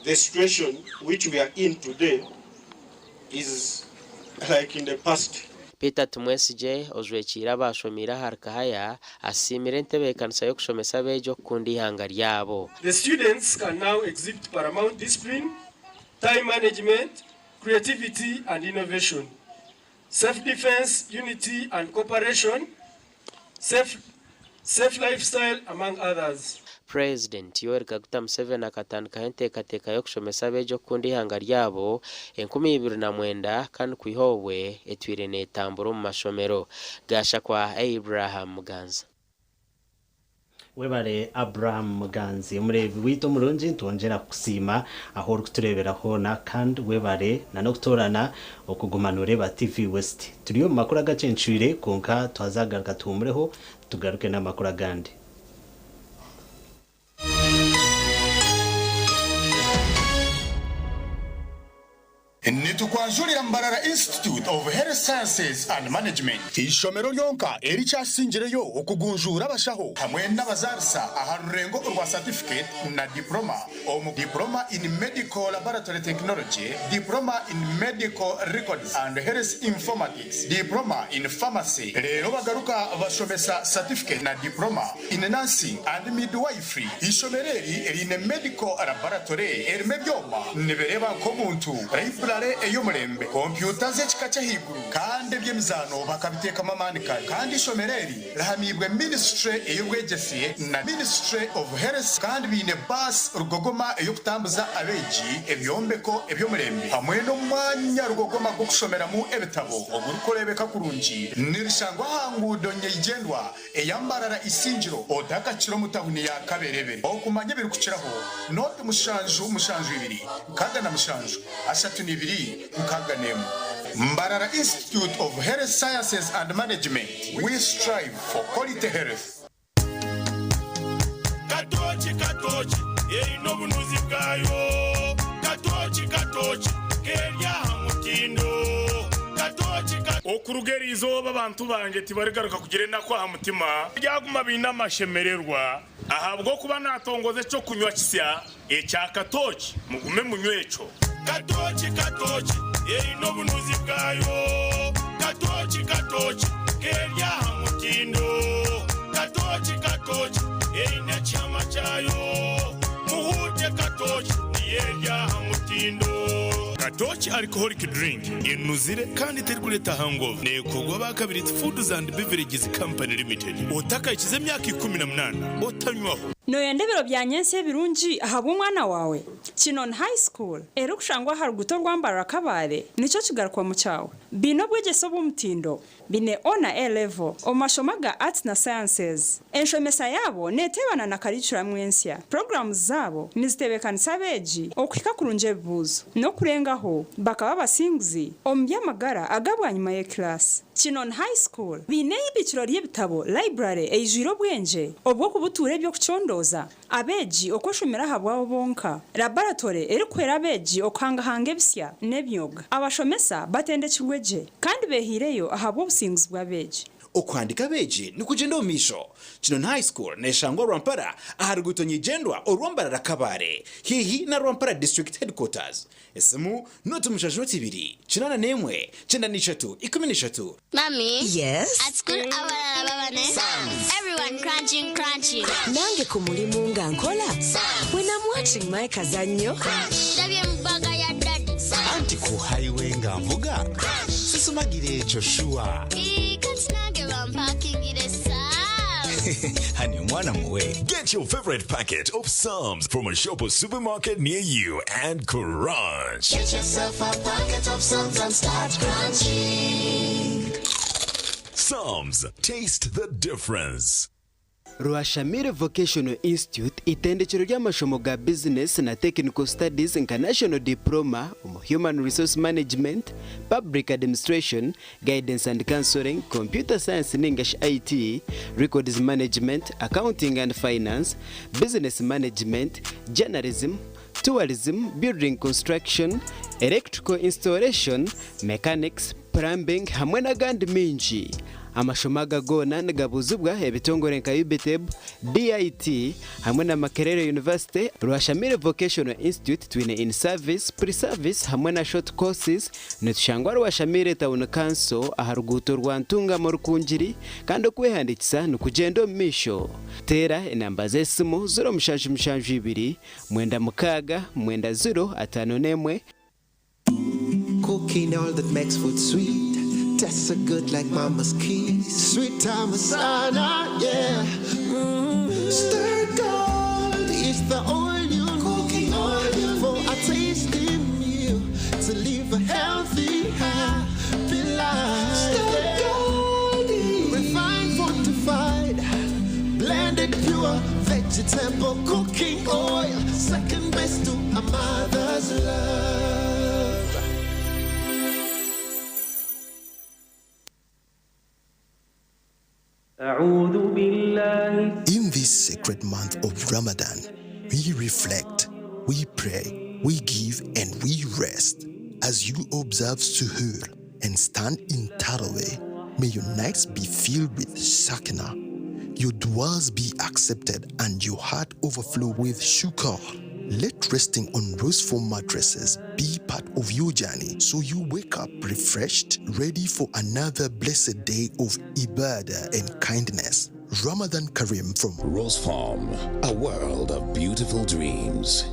the situation which we are in today is like in the past. Peter Tumwesigye ojwekiire abashomiire ahari Kahaya asiimire entebeekanisa y'okushomesa abeegi okukunda eihanga ryabo. The students can now exhibit paramount discipline, time management, creativity and innovation, self-defense, unity and cooperation, safe lifestyle, among others. President Yoweri Kaguta Museveni akatandikaho enteekateeka y'okushomesa abeegi okukunda eihanga ryabo 2009 kandi kwiha obwe etwire neetambura omu mashomero. Gashakwa Abraham Muganza. Webare Abraham Muganzi. Omureebi waitu omurungi nitwongyera kukusiima ahu orikutureebera hoona kandi webare na n'okutoorana okuguma nooreeba TV West. Turi omu makuru agacencwire kwonka twazagaruka tuhumureho tugaruke n'amakuru agandi. Nitukwanjurira Mbarara Institute of Health Sciences and Management, eishomero ryonka erikyasingireyo okugunjuura abashaho hamwe n'abazaarisa aha rurengo orwa satifiketi na diploma omu Diploma in Medical Laboratory Technology, Diploma in Medical Records and Health Informatics, Diploma in Pharmacy reero bagaruka bashomesa satifiketi na Diploma in Nursing and Midwifery. Eishomero eri riine Medical Laboratory erimu ebyoma nibireeba nk'omuntu, Library ey'omurembe, kompyuta z'ekika ky'ahaiguru kandi eby'emizaano bakabiteekamu amaani kare. Kandi eishomero eri rihamiibwe Ministry ey'obwegyese na Ministry of Health kandi baine baasi rugogoma ey'okutambuza abeegi, ebyombeko eby'omurembe hamwe n'omwanya rugogoma gw'okushomeramu ebitabo ogurikureebeka kurungi. Nirishangwa aha nguudo nyeigyendwa eya Mbarara Isingiro otakakira omu tahuni ya Kaberebe. Okumanya ebirikukiraho, noti 772 67 32 61. Mbarara Institute of Health Sciences and Management, we strive for quality health. Katooki katooki eine obunuzi bwayo Katooki katooki keri aha mutindo Katooki ka. Okuruga eri izooba abantu bangye tibarigaruka kugira enaku aha mutima, baryaguma baine amashemererwa, ahabw'okuba naatongoza eky'okunywa kisya ekya katooki, mugume munywe ekyo. Katooki katooki eine obunuzi bwayo, Katooki katooki keri aha mutindo, Katooki katooki eine ekihama kyayo, Muhuute katooki niyo eri aha mutindo. Katooki Alcoholic Drink enuzire kandi terikureeta hangover. Neekorwa aba Kabirizi Foods and Beverages Company Limited. Otakahikize emyaka 18 otanywaho. Nooyenda ebiro bya nyentsya ebirungi ahabw'omwana waawe? Kinon High School, erikushangwa aha ruguuto rwa Mbarara Kabale, nikyo kigarukwamu kyawe. Baine obwegyese obw'omutindo, baine O na A level omu mashomo aga Arts na Sciences. Enshomesa yaabo neeteebana na karicuramu ensya. Puroguraamu zaabo nizitebeekanisa abeegi okuhika kurungi ebibuuzo n'okurengaho bakaba abasinguzi omu by'amagara aga bwanyima y'ekilaasi. Kinon High School baine eibiikiro ry'ebitabo, library, eijwire obwengye obw'okubutuura eby'okucondooza, abeegi okweshomera ahabwabo bonka, laboratory erikuhwera abeegi okuhangahanga ebisya n'emyoga. Abashomesa batendekirwe gye kandi beehaireyo ahabw'obusinguzi bw'abeegi. Okuhandiika abeegi nikugyenda omu maisho. Kinon High School neshangwa Rwampara aha ruguuto nyigyendwa orwa Mbarara Kabale haihi na Rwampara District Headquarters. Esimu, 072 81 93 13. Mummy. Yes? At school abalala baba ne Everyone crunching crunching. Nange ku mulimu nga nkola When I'm watching my kazannyo Ndabye mu bag ya daddy. Anti ku highway nga nvuga sisumagira ekyo shuwa. Ii, kati nange bampakingire Psalms. Honey omwana muwe. Get your favorite packet of Psalms from a shop or supermarket near you and crunch. Get yourself a packet of Psalms and start crunching. Psalms, taste the difference. Rwashamire Vocational Institute itendekyero ry'amashomo ga bizinesi na Technical Studies nka National Diploma omu Human Resource Management, Public Administration, Guidance and Counselling, Computer Science ninga shi IT, Records Management, Accounting and Finance, Business Management, Journalism, Tourism, Building Construction, Electrical Installation, Mechanics, Plumbing hamwe n'agandi maingi. Amashomo aga goona nigabuuzibwa ebitongore nka UBTEB, DIT hamwe na Makerere University. Rwashamire Vocational Institute twine in service, pre service hamwe na short courses. Nitushangwa Rwashamire Town Council aha ruguuto rwa Ntungamo Rukungiri kandi okwehandiikisa nikugyenda omu maisho. Teera enamba z'esimu 0772 96 90 51. Cooking all that makes food sweet. Tastes so good like mama's kiss. Sweet time sana, yeah. Stir gold is the oil you cooking oil for a tasty meal to live a healthy, happy life. Stir gold, refined, fortified, blended pure vegetable cooking oil. Second best to a mother's love. In this sacred month of Ramadan, we reflect, we pray, we give, and we rest. As you observe Suhoor and stand in Taraweh, may your nights be filled with Sakina, your duas be accepted, and your heart overflow with shukr. Let resting on rose foam mattresses be part of your journey so you wake up refreshed, ready for another blessed day of ibadah and kindness. Ramadan Kareem from Rose Farm, a world of beautiful dreams.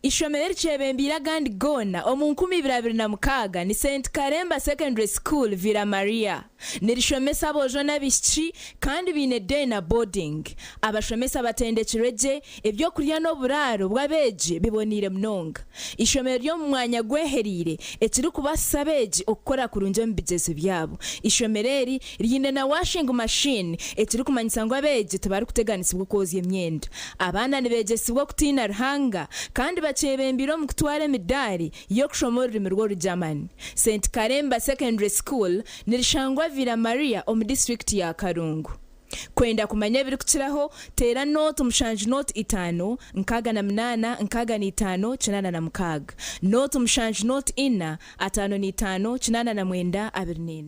Ishomero erikyebembeire agandi goona omu 2026 ni St Karemba Secondary School Villa Maria. Nirishomesa aboojo n'abaishiki kandi baine day na boarding. Abashomesa batendekirwe gye, ebyokurya n'oburaaro bw'abeegi biboneire munonga. Ishomero riri omu mwanya gwehereire ekirikubaasisa abeegi okukora kurungi omu bigyezo byabo. Ishomero eri riine na washing machine ekirikumanyisa ngu abeegi tibarikuteganisibwa okwozya emyenda. Abaana nibeegyesibwa okutiina Ruhanga kandi bakyebembeire omu kutwara emidaari y'okushoma orurimi rw'Orugyamani. St Karemba Secondary School nirishangwa Villa Maria omu disiturikiti ya Kalungu. Kwenda kumanya ebirikukiraho, teera nooti mushanju nooti itaano, nkaaga na munaana, nkaaga na itaano, kinaana na mukaaga. Nooti mushanju nooti ina, ataano na itaano, 89, 24.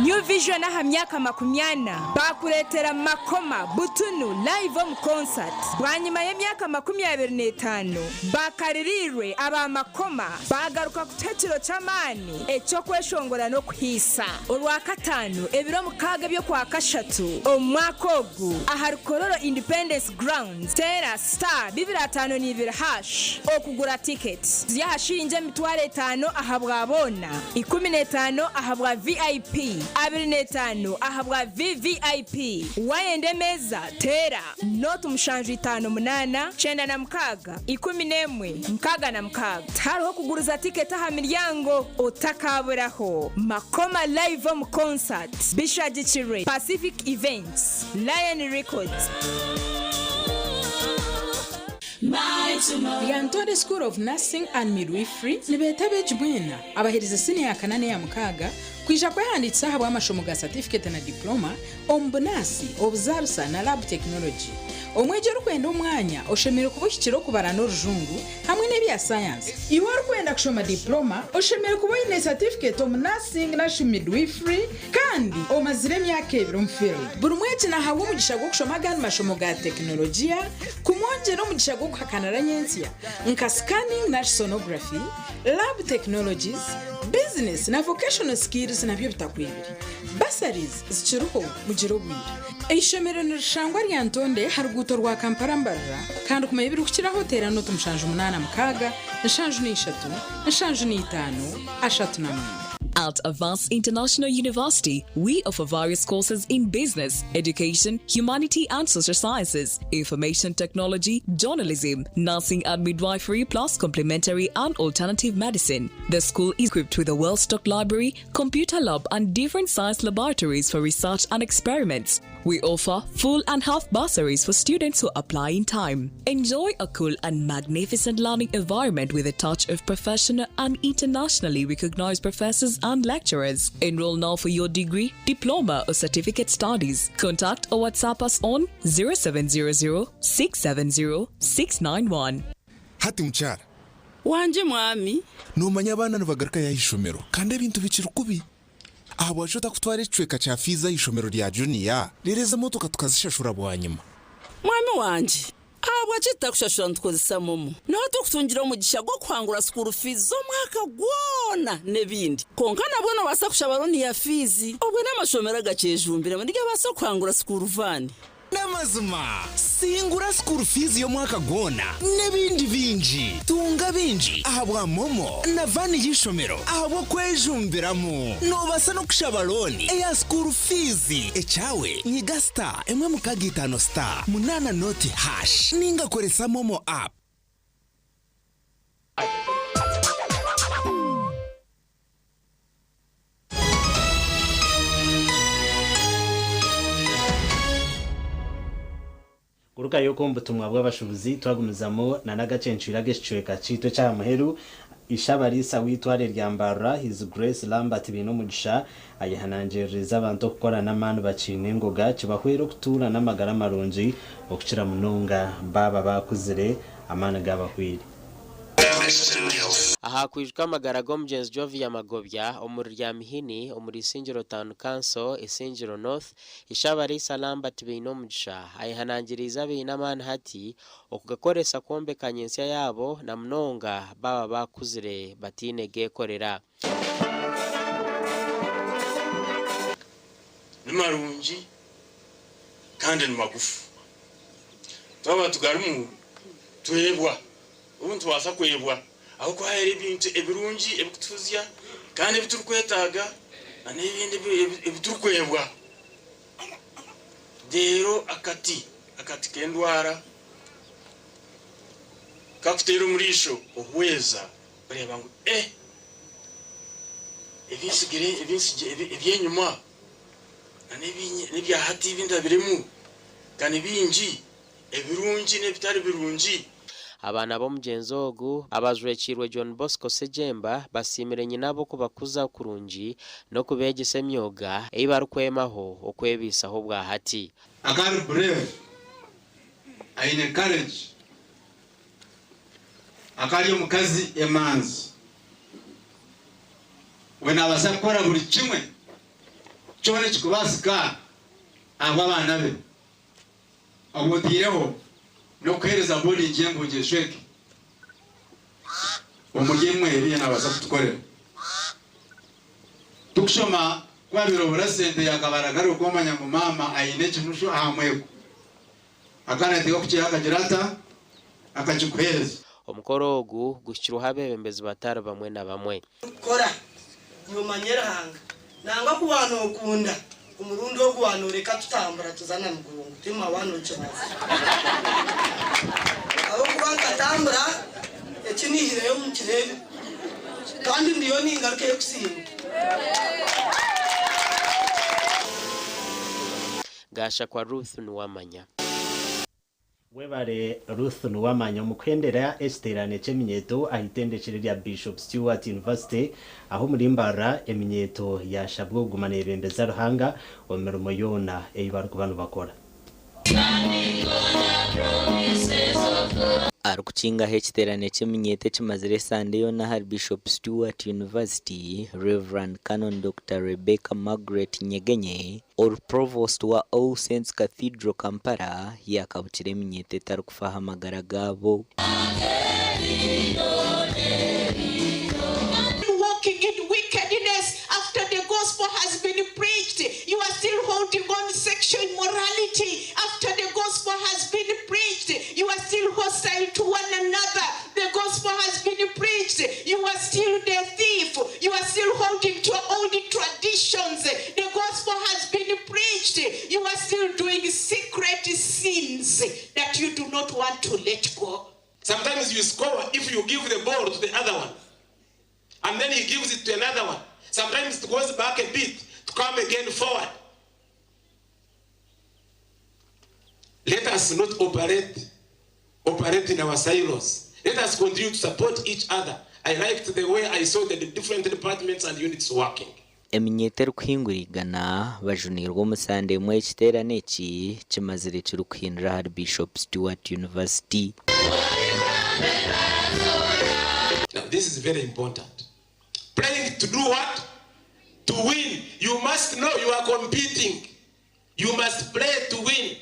New Vision aha myaka 40 baakureetera Makoma butunu live omu concert bwanyima y'emyaka 25 bakaririirwe aba Makoma baagaruka kutuha ekiro ky'amaani eky'okweshongora n'okuhiisa. Orwakataano ebiro 6 eby'Okwakashatu omu mwaka ogu ahari Kololo Independence Grounds, teera star 252 hash okugura tiketi. Ziri aha shiringi 50,000 ahabwa boona, 15 ahabwa VIP, 25 ahabwa VVIP. Waayenda emeeza, teera nooti 758, 96, 11, 66. Tihariho kuguriza tiketi aha miryango, otakaaburaho. Makoma Live omu Concert bishagikirwe Pacific Events, Lion Records. Lyantonde School of Nursing and Midwifery nibeeta abeegi mwena abaherize siniya ya kana n'eya mukaaga kwija kwehandiikisa ahabw'amashomo ga satifiketi na diploma omu bunaasi, obuzaarisa na lab technology. Omwegi orikwenda omwanya oshemereire kuba ohikire okubara n'orujungu hamwe n'ebya sayansi. Iwe orikwenda kushoma diploma oshemereire kuba oine satifiketi omu nursing narishi midwifery kandi omazire emyaka ebiri omu field. Buri mwegi nahabwa omugisha gw'okushoma agandi mashomo ga tekinologiya kumwongyera omugisha gw'okuhakanira nyentsya nka scanning nari sonography, lab technologies, business na vocational skills nabyo bitakwebire. Bursaries zikiriho mugire obwire. Eishomero nirishangwa Lyantonde aha ruguuto rwa Kampala Mbarara kandi kumanya ebirikukiraho teera nooti 786 73 39. At Avance International University, we offer various courses in business, education, humanity and social sciences, information technology, journalism, nursing and midwifery, plus complementary and alternative medicine. The school is equipped with a well stocked library, computer lab, and different science laboratories for research and experiments. We offer full and half bursaries for students who apply in time. Enjoy a cool and magnificent learning environment with a touch of professional and internationally recognized professors and lecturers. Enroll now for your degree, diploma, or certificate studies. Contact or WhatsApp us on 0700 670 691. Hati mukyara. Wangye mwami. Noomanya abaana nibagarukayo aha ishomero kandi ebintu bikiri kubi. Ahabwaki otakutwara ekicweka kya fiizi aha ishomero rya juniya reero ezi emotoka tukazishashura bwanyima? Mwami wangye, ahabwaki tutakushashura nitukozesa momo? Niho turikutungira omugisha gw'okuhangura sukuuru fiizi z'omwaka gwona n'ebindi. Kwonka nabwo noobaasa kushaba looni ya fiizi obwo n'amashomero agakyejumbiremu nigabaasa kuhangura sukuuru vaani. N'amazima, singura school fees y'omwaka gwona n'ebindi bingi. Tunga bingi ahabwa MoMo na vaani y'eishomero ahabw'okwejumbiramu. Noobaasa n'okushaba looni eya school fees. Ekyawe, nyiga star emwe mukaaga itaano star munaana nooti hash ninga koresa MoMo app. Kurugayo okwo omu butumwa bw'abashubuzi twagumizamu na n'agacencwire ag'ekicweka kyaitu eky'aha muheru, Ishe-abariisa w'eitware rya Mbarara, His Grace Lambert Bainomugisha ayehanangiririize abantu okukora n'amaani bakiine engoga kibahwere okutuura n'amagara marungi okukira munonga baaba baakuzire amaani gaabahweire. Aha kwijuka amagara g'omugyenzi Jovia Magobya omuri Ryamihini omuri Isingiro Town Council, Isingiro North, Ishabarisa Lambert Bainomugisha ayehanangiriize abaine amaani hati okugakoresa kwombeka nyensya yaabo na munonga baaba baakuzire bataine geekorera. Ni marungi kandi ni magufu. Twaba tugarimu twebwa, obu nitubaasa kwebwa ahabw'okuba hariho ebintu ebirungi ebirikutuhuzya kandi ebi turikwetaaga n'ebindi ebi turikwebwa. Reero akati, akati k'endwara kakuteera omu riisho ohweza oreeba ngu eh ebi ntsigire eby'enyima n'ebya hati ebi ndabiremu ka ni bingi, ebirungi n'ebitari birungi. Abaana b'omugyenzi ogu abajwekiirwe John Bosco Ssejjemba basiimire nyinabo kubakuza kurungi n'okubeegyesa emyoga ei barikwemaho okwebaisaho obwahati. Akaba ari brave, aine courage, akaba ari omukazi emanzi. We naabaasa kukora buri kimwe kyona ekirikubaasika ahabw'abaana be. Obwo otaireho n'okuheereza boarding y'enguugi eshweke omuri emwe ebi naabaasa kutukorera. Tukushoma ku abaire obura sente yaakaba aragaruka omanya ngu maama aine ekinushu aha mweko. Akaba naateekwa kukiiha akagira ata? Akakikuheereza. Omukoro ogu guhikirweho abeebembezi batari bamwe na bamwe. Kora, nomanya Ruhanga. Nangwa ku waanokunda, omurundi ogu waanooreka tutambura tuza na Mugongo, tima waanokibaasa. Ahabw'okuba nkatambura, eki naihireyo mukireebe, kandi ndiyo ningarukayo kusiima. Gashakwa Ruth Nuwamanya. Webare Ruth Nuwamanya omu kuhendera ekiteerane ky'eminyeeto aha itendekero erya Bishop Stuart University ahu omuri Mbarara eminyeeto yaashabwa okuguma neebembeza Ruhanga omu mirimo yoona ei barikuba nibakora. Arikukingaho ekiteerane ky'eminyeeto ekimazire esande yoona ahari Bishop Stuart University, Rev. Canon Dokita Rebecca Margret Nyegenye, Ori Provost wa All Saints Cathedral Kampala yaakabukira eminyeeto etarikufa aha magara gaabo. Walking in wickedness after the gospel has been preached. You are still holding on sexual immorality after the gospel has been preached. You are still hostile to one another. The gospel has been preached. You are still the thief. You are still holding to old traditions. The gospel has been preached. You are still doing secret sins that you do not want to let go. Sometimes you score if you give the ball to the other one. And then he gives it to another one. Sometimes it goes back a bit to come again forward. Let us not operate, operate in our silos. Let us continue to support each other. I liked the way I saw the different departments and units working. Eminyeeto erikuhingura eigana bajunirwe omu sande emwe ekiteerane eki kimazire kirikuhindura ahari Bishop Stuart University. Now this is very important. Playing to do what? To win. You must know you are competing. You must play to win.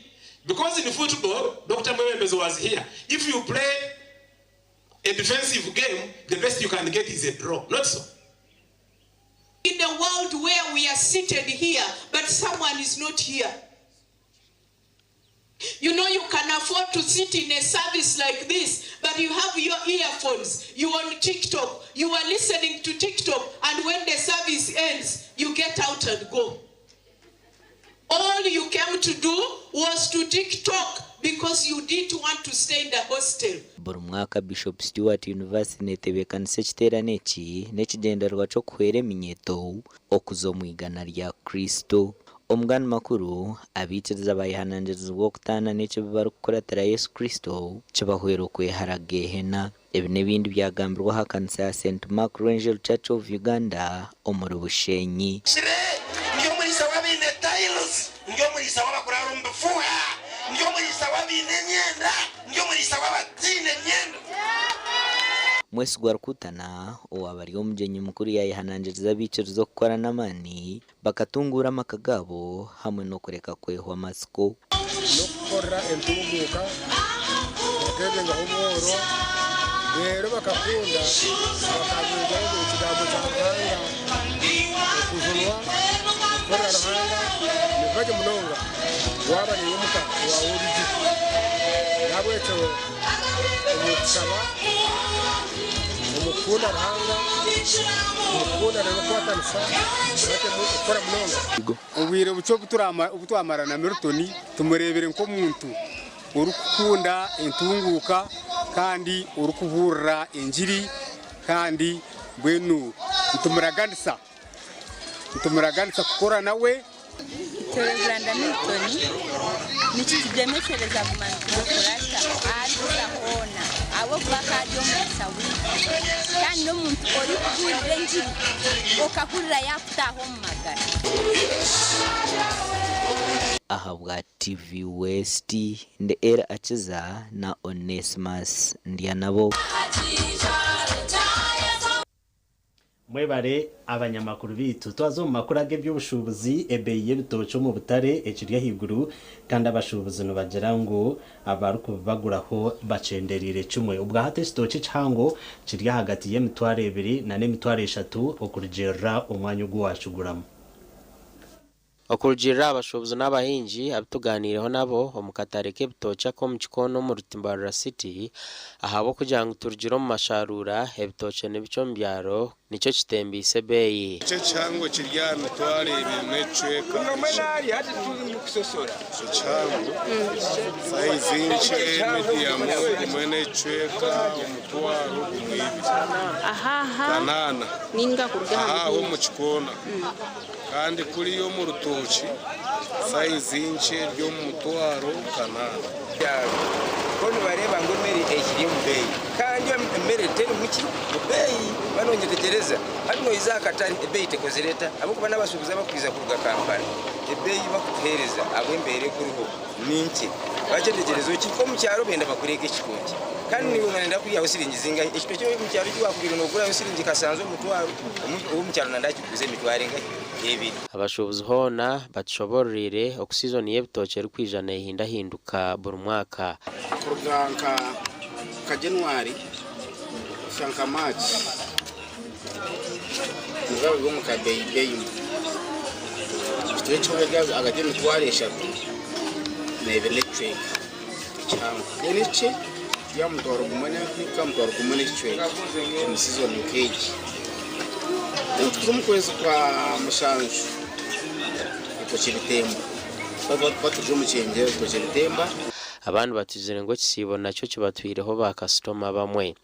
Because in football, Dr. Mwembezi was here. If you play a defensive game, the best you can get is a draw. Not so. In a world where we are seated here, but someone is not here. You know, you can afford to sit in a service like this, but you have your earphones, you on TikTok, you are listening to TikTok, and when the service ends, you get out and go. All you came to do was to TikTok because you didn't want to stay in the hostel. Buri mwaka Bishop Stuart University netebeekanisa ekiteerane eki n'ekigyendererwa ky'okuhwera eminyeeto okuza omu igana rya Kristo. Omugani makuru, abaikiriza bayehanangirizibwa okutaana n'ekibi barikukuratira Yesu Kristo kibahwera okwehara Geehena. Ebi n'ebindi byagambirwe aha kanisa ya St Mark Rwenzururu Church of Uganda omuri Bushenyi. Ndi omuriisa w'abaine tiles, ndi omuriisa w'abakuraara omu bifuuha, ndi omuriisa w'abaine emyenda, ndi omuriisa w'abataine myenda. Mwesigwa Rukutana owaaba ari omugyenyi mukuru yaayehanangiriza abaikiriza okukora n'amaani bakatunguura amaka gaabo hamwe n'okureka kwehwa amatsiko. N'okukorera entunguuka bakeebengaho obworo reero bakakunda bakabuurira ngu ekigambo kya Ruhanga okujunwa okukorera Ruhanga nibiba gye munonga waaba naiwe omuka waawe ori gye. N'ahabw'ekyo omu kushaba, omu kukunda Ruhanga, omu kukunda n'okukwatanisa batemu okukora munonga. Obwire bukye obu twamara na Milton tumureebire nk'omuntu orikukunda entunguuka kandi orikubuurira engiri kandi mbwenu nitumuraganisa nitumuraganisa kukora nawe. Itwe Reveranda Milton nikitugyemesereza kuguma nitumukurata aharikuza hoona ahabw'okuba akaba ari omugisha waitu kandi n'omuntu orikubuurira engiri okahurira yaakutaaha omu magara. Ahabwa TV West, ndi Elly Akiza na Onesmus Ndyanabo. Mwebare abanyamakuru beitu. Twaza omu makuru ag'eby'obushuubuzi, ebeeyi y'ebitookye omu butare ekiri ahaiguru kandi abashuubuzi nibagira ngu abarikubibaguraho bakyendereire kimwe. Obwahati ekitookye ekihango kiri ahagati y'emitwaro ebiri n'emitwaro eshatu okurugiirira omwanya ogu waakiguramu. Okurugiirira aha bashuubuzi n'abahingi abu tugaaniireho nabo omu katare k'ebitookye ak'omu Kikoona omuri Mbarara City, ahabw'okugira ngu turugire omu masharuura, ebitookye ni bikye omu byaro nikyo kitembeise ebeeyi. Ekyo ekihango kiri aha mitwaro ebiri n'ekicweka ekihango sayizi nkye, mediyamu gumwe n'ekicweka omutwaro gumwe ibiri kanaana aha omu Kikoona. Kandi kuriya omu rutookye sayizi nkye eri omu mutwaro kanaana. Bo nibareeba ngu emere ekiri omu beeyi kandi emere teri muki mu beeyi. Waaba noyetegyereza hati noyiza aha katare ebeeyi tekozire eta ahabw'okuba n'abashuubuzi abakwiza kuruga Kampala ebeeyi bakutuheereza ahabw'embeera ekuriho ni nkye. Wakyetegyereza okihika omu kyaro benda bakureege ekitookye kandi naiwe noyenda kwihaho siringi zingahi? Ekitookye omu kyaro eki wakubaire nogurayo siringi kasanju omutwaro, ow'omu kyaro nanda akiguze emitwaro engahi? Ebiri. Abashuubuzi hoona batushoboororeire oku siizoni y'ebitookye erikwija neehindahinduka buri mwaka. Kuruga nka nka January kuhika nka March nibiba biri omu kabeeyi beeyimu. Ekitooke ekihooho eri ahagati y'emitwaro eshatu n'ebiri n'ekicweka ekihango. Then ekikye kiri aha mutwaro gumwe n'enka mutwaro gumwe n'ekicweka omu sizoni nk'egi. Then tukuza omu kwezi kwa mushanju ebitookye bitemba. Tuba turi omu kyengyera ebitookye bitemba. Abandi batugizire ngu ekisiibo nakyo kibatwireho ba kasitoma abamwe.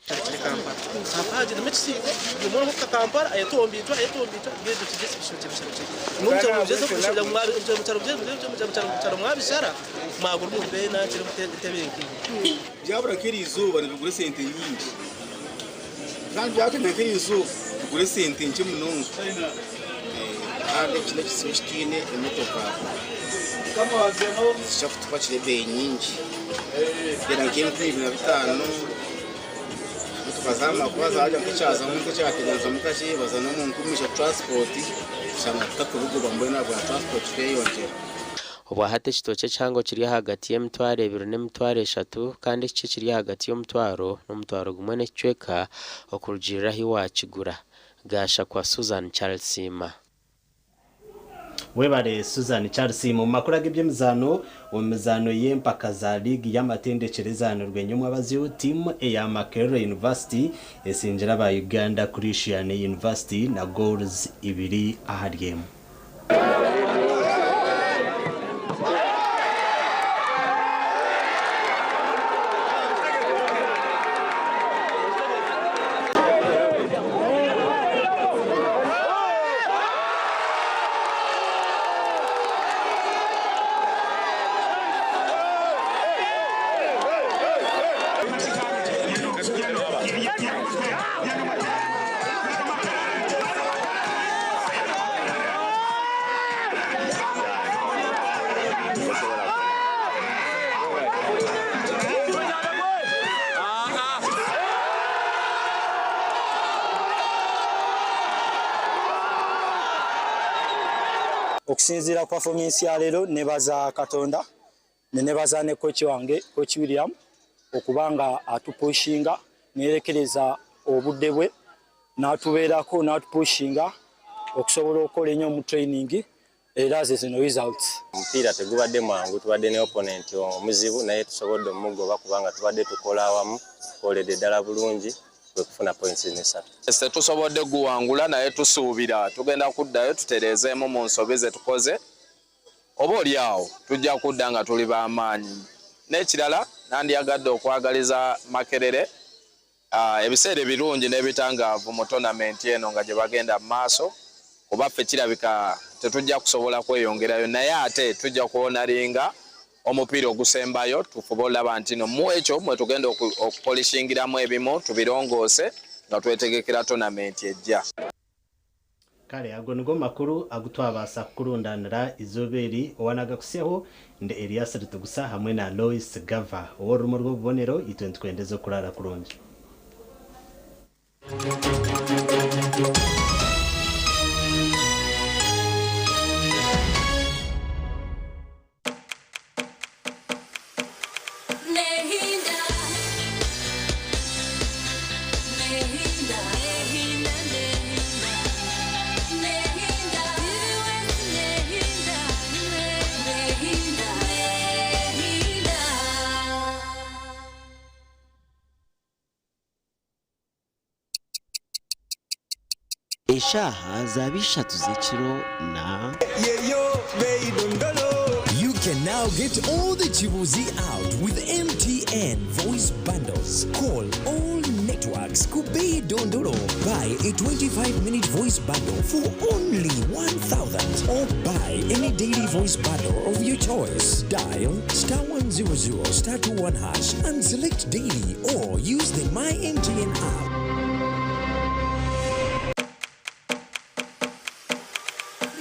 Byabura nk'eriizooba nibigura esente nyingi kandi byakanya nk'eriizooba bigura esente nkye munonga kandi eki n'ekizibu eki twine emotoka ziija kutupakira ebeeyi nyingi genda nk'enkumi ibiri na bitaano emotoka z'amakwa zaarya nk'ekyazamu nk'ekyateganyizamu kakye baza n'omu nkumi ishatu transport oshanga tutakubigoba mbwenu ahabwa transport kweyongyera. Obwahati ekitookye ekihango kiri ahagati y'emitwaro ebiri n'emitwaro eshatu kandi ekikye kiri ahagati y'omutwaro n'omutwaro gumwe n'ekicweka okurugiirira ahi waakigura. Gashakwa Susan Charles Siima. Webare Susan Charles. Omu makuru ag'eby'emizaano, omu mizaano y'empaka za liigi y'amatendekyero ezaanirwe nyomwabazyo, tiimu eya Makerere University esingire aba Uganda Christian University na goals ibiri ahari emwe. Okusinziira ku performance ya leero, nebaza Katonda nenebaza ne coach wange, Coach William, okuba nga atupushinga neyerekereza obudde bwe n'atubeerako n'atupushinga okusobola okukola ennyo mu training, era ze zino results. Omupiira tegubadde mwangu, tubadde ne opponent omuzibu naye tusobodde omugoba kubanga tubadde tukola awamu, tukoledde ddala bulungi kwe kufuna points zino esatu. Tetusobodde guwangula naye tusuubira tugenda kuddayo tutereezeemu mu nsobi ze tukoze, oba oli awo tujja kudda nga tuli b'amaanyi. N'ekirala nandyagadde okwagaliza Makerere ebiseera ebirungi n'ebitangaavu mu tournament eno nga gye bagenda mu maaso, kuba ffe kirabika tetujja kusobola kweyongerayo, naye ate tujja kuwonaringa omupiira ogusembayo tufube olaba nti no mu ekyo mwe tugenda okupolishingiramu ebimu tubirongoose nga twetegekera tournament ejja. Kale ago nigo makuru agutwabaasa kukurundanira izooba eri. Owanagakusyaho ndi Elias Ritugusa hamwe na Lois Gava ow'orurumu rw'obubonero. Itwe nitukwendeza okurara kurungi. Nehinda, nehinda, nehinda, nehinda, nehinda, nehinda, nehinda. Eshaaha zaba 3 z'ekiro na You can now get all the Chibuzi out with MTN voice bundles. Call all networks. Kubei Dondolo. Buy a 25-minute voice bundle for only 1,000 or buy any daily voice bundle of your choice. Dial star 100 star 21 hash and select daily or use the My MTN app.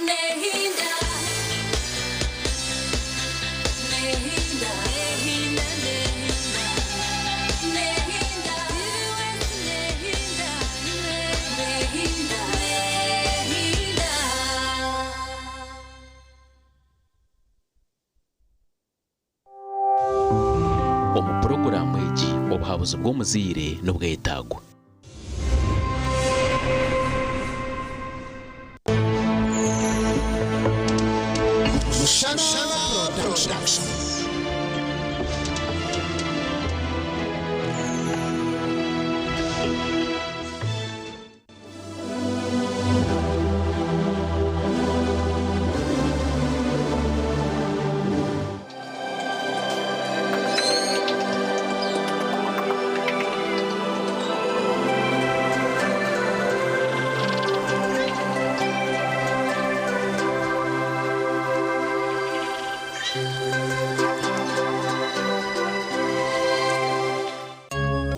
Nehinda, nehinda, nehinda, nehinda, nehinda, nehinda, nehinda. Omu puroguraamu egi obuhabuzi bw'omuzaire n'obwetagwa. Mushana Production.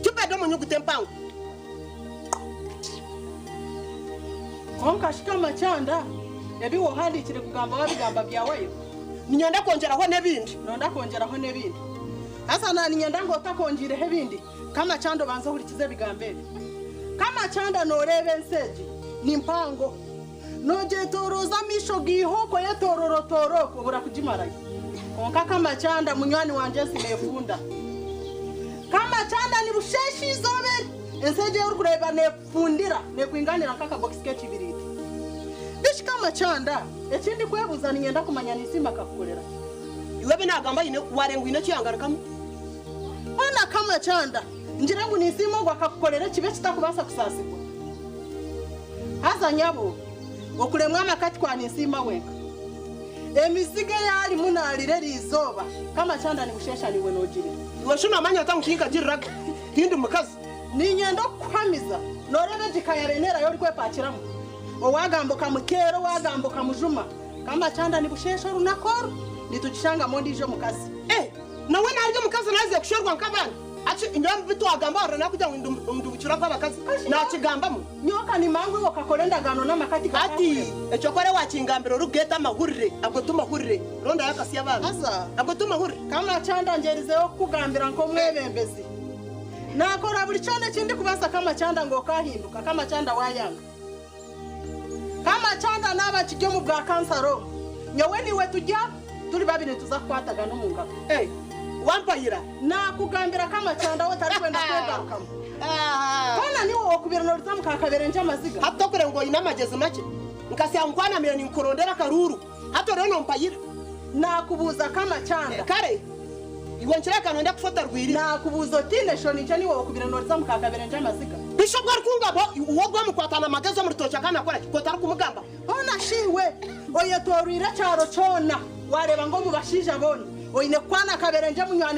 Tubadde omunyuguta empango. Konka shikama kyanda, ebi wohandikire kugamba wabigamba byaweyo. Ninyenda kwongyeraho n'ebindi. Nonda kwongyeraho n'ebindi. Hasa na ninyenda ngu otakongireho ebindi. Kama kyanda obanza ohurikize ebigambo ebi. Kama kyanda noreeba ensi egi ni mpango, nogyetoroza amaisho giihoko yetororotoroko obura kugimarayo. Konka kama kyanda munywani wangye ensi neefunda. Kama kyanda ni busheesha izooba eri, ensi egi orikureeba neefundira nekwinganira nk'akabokisi k'ekibiriiti. Bishi kama kyanda, ekindi kwebuuza ninyenda kumanya Ninsiima akakukorera. Iwe ebi nagamba aine warenga oine eki yangarukamu. Hoona kama kyanda, ngira ngu Ninsiima ogwo akakukorera ekibi ekitakubaasa kusaasibwa. Haza nyabo, okuremwa amaka ti kwa Ninsiima wenka. Emizigo ei arimu naarira eri izooba, kama kyanda nibusheesha niiwe noogirira. Iwe shi noomanya ota ngu tinkagiriraga, tindi mukazi. Niinyenda okukuhamiza, nooreeba egi ka ya Beneera y'orikwepakiramu. Owagamba okamuteera, owagamba okamujuma. Kama kyanda nibusheesha orunaku oru, nitugishangamu ondiijo omukazi. Nawe narya omukazi naze kushwerwa nk'abandi. Ati nyowe ebi twagamba warora nakugira ngu ndi bukira bw'abakazi nakigambamu. Nyoka nimangu iwe okakora endagaano n'amakati. Ati ekyo kore wakingambira orikugeeta amahurire ago tumahurire rondayo akasya abaana. Haza ago tumahurire. Kama kyanda ngyerizeho kukugambira nk'omwebembezi. Nakora buri kyona ekindi kubaasa kama kyanda ngu okahinduka, kama kyanda wayanga. Kama kyanda naaba kiri omu bwa kansaro. Nyowe niwe tujya turi babiri nituza kukwatagana omu ngaro. Wampayira. Nakugambira Kamakyanda we tarikwenda kwegarukamu. Kona niwe okubira noriza mukakaberenje amaziga. Hati tokure ngu oine amagezi makye. Nkasya nkwanamire ninkurondera akaruru. Hati oriyo nompayira. Nakubuuza Kamakyanda. Kare. Iwe nkireka nonda kufota rwiri. Nakubuuza otiine shoni nje niwe okubira noriza mukakaberenje amaziga. Bishop bwarikungabo uwo gwamukwatana amagezi omu rutookye akanakora ki kotari kumugamba. Hona shiwe oyetorwire ekyaro kyona wareeba ngu omu bashaija boona oine kukwana akaberenje munywani.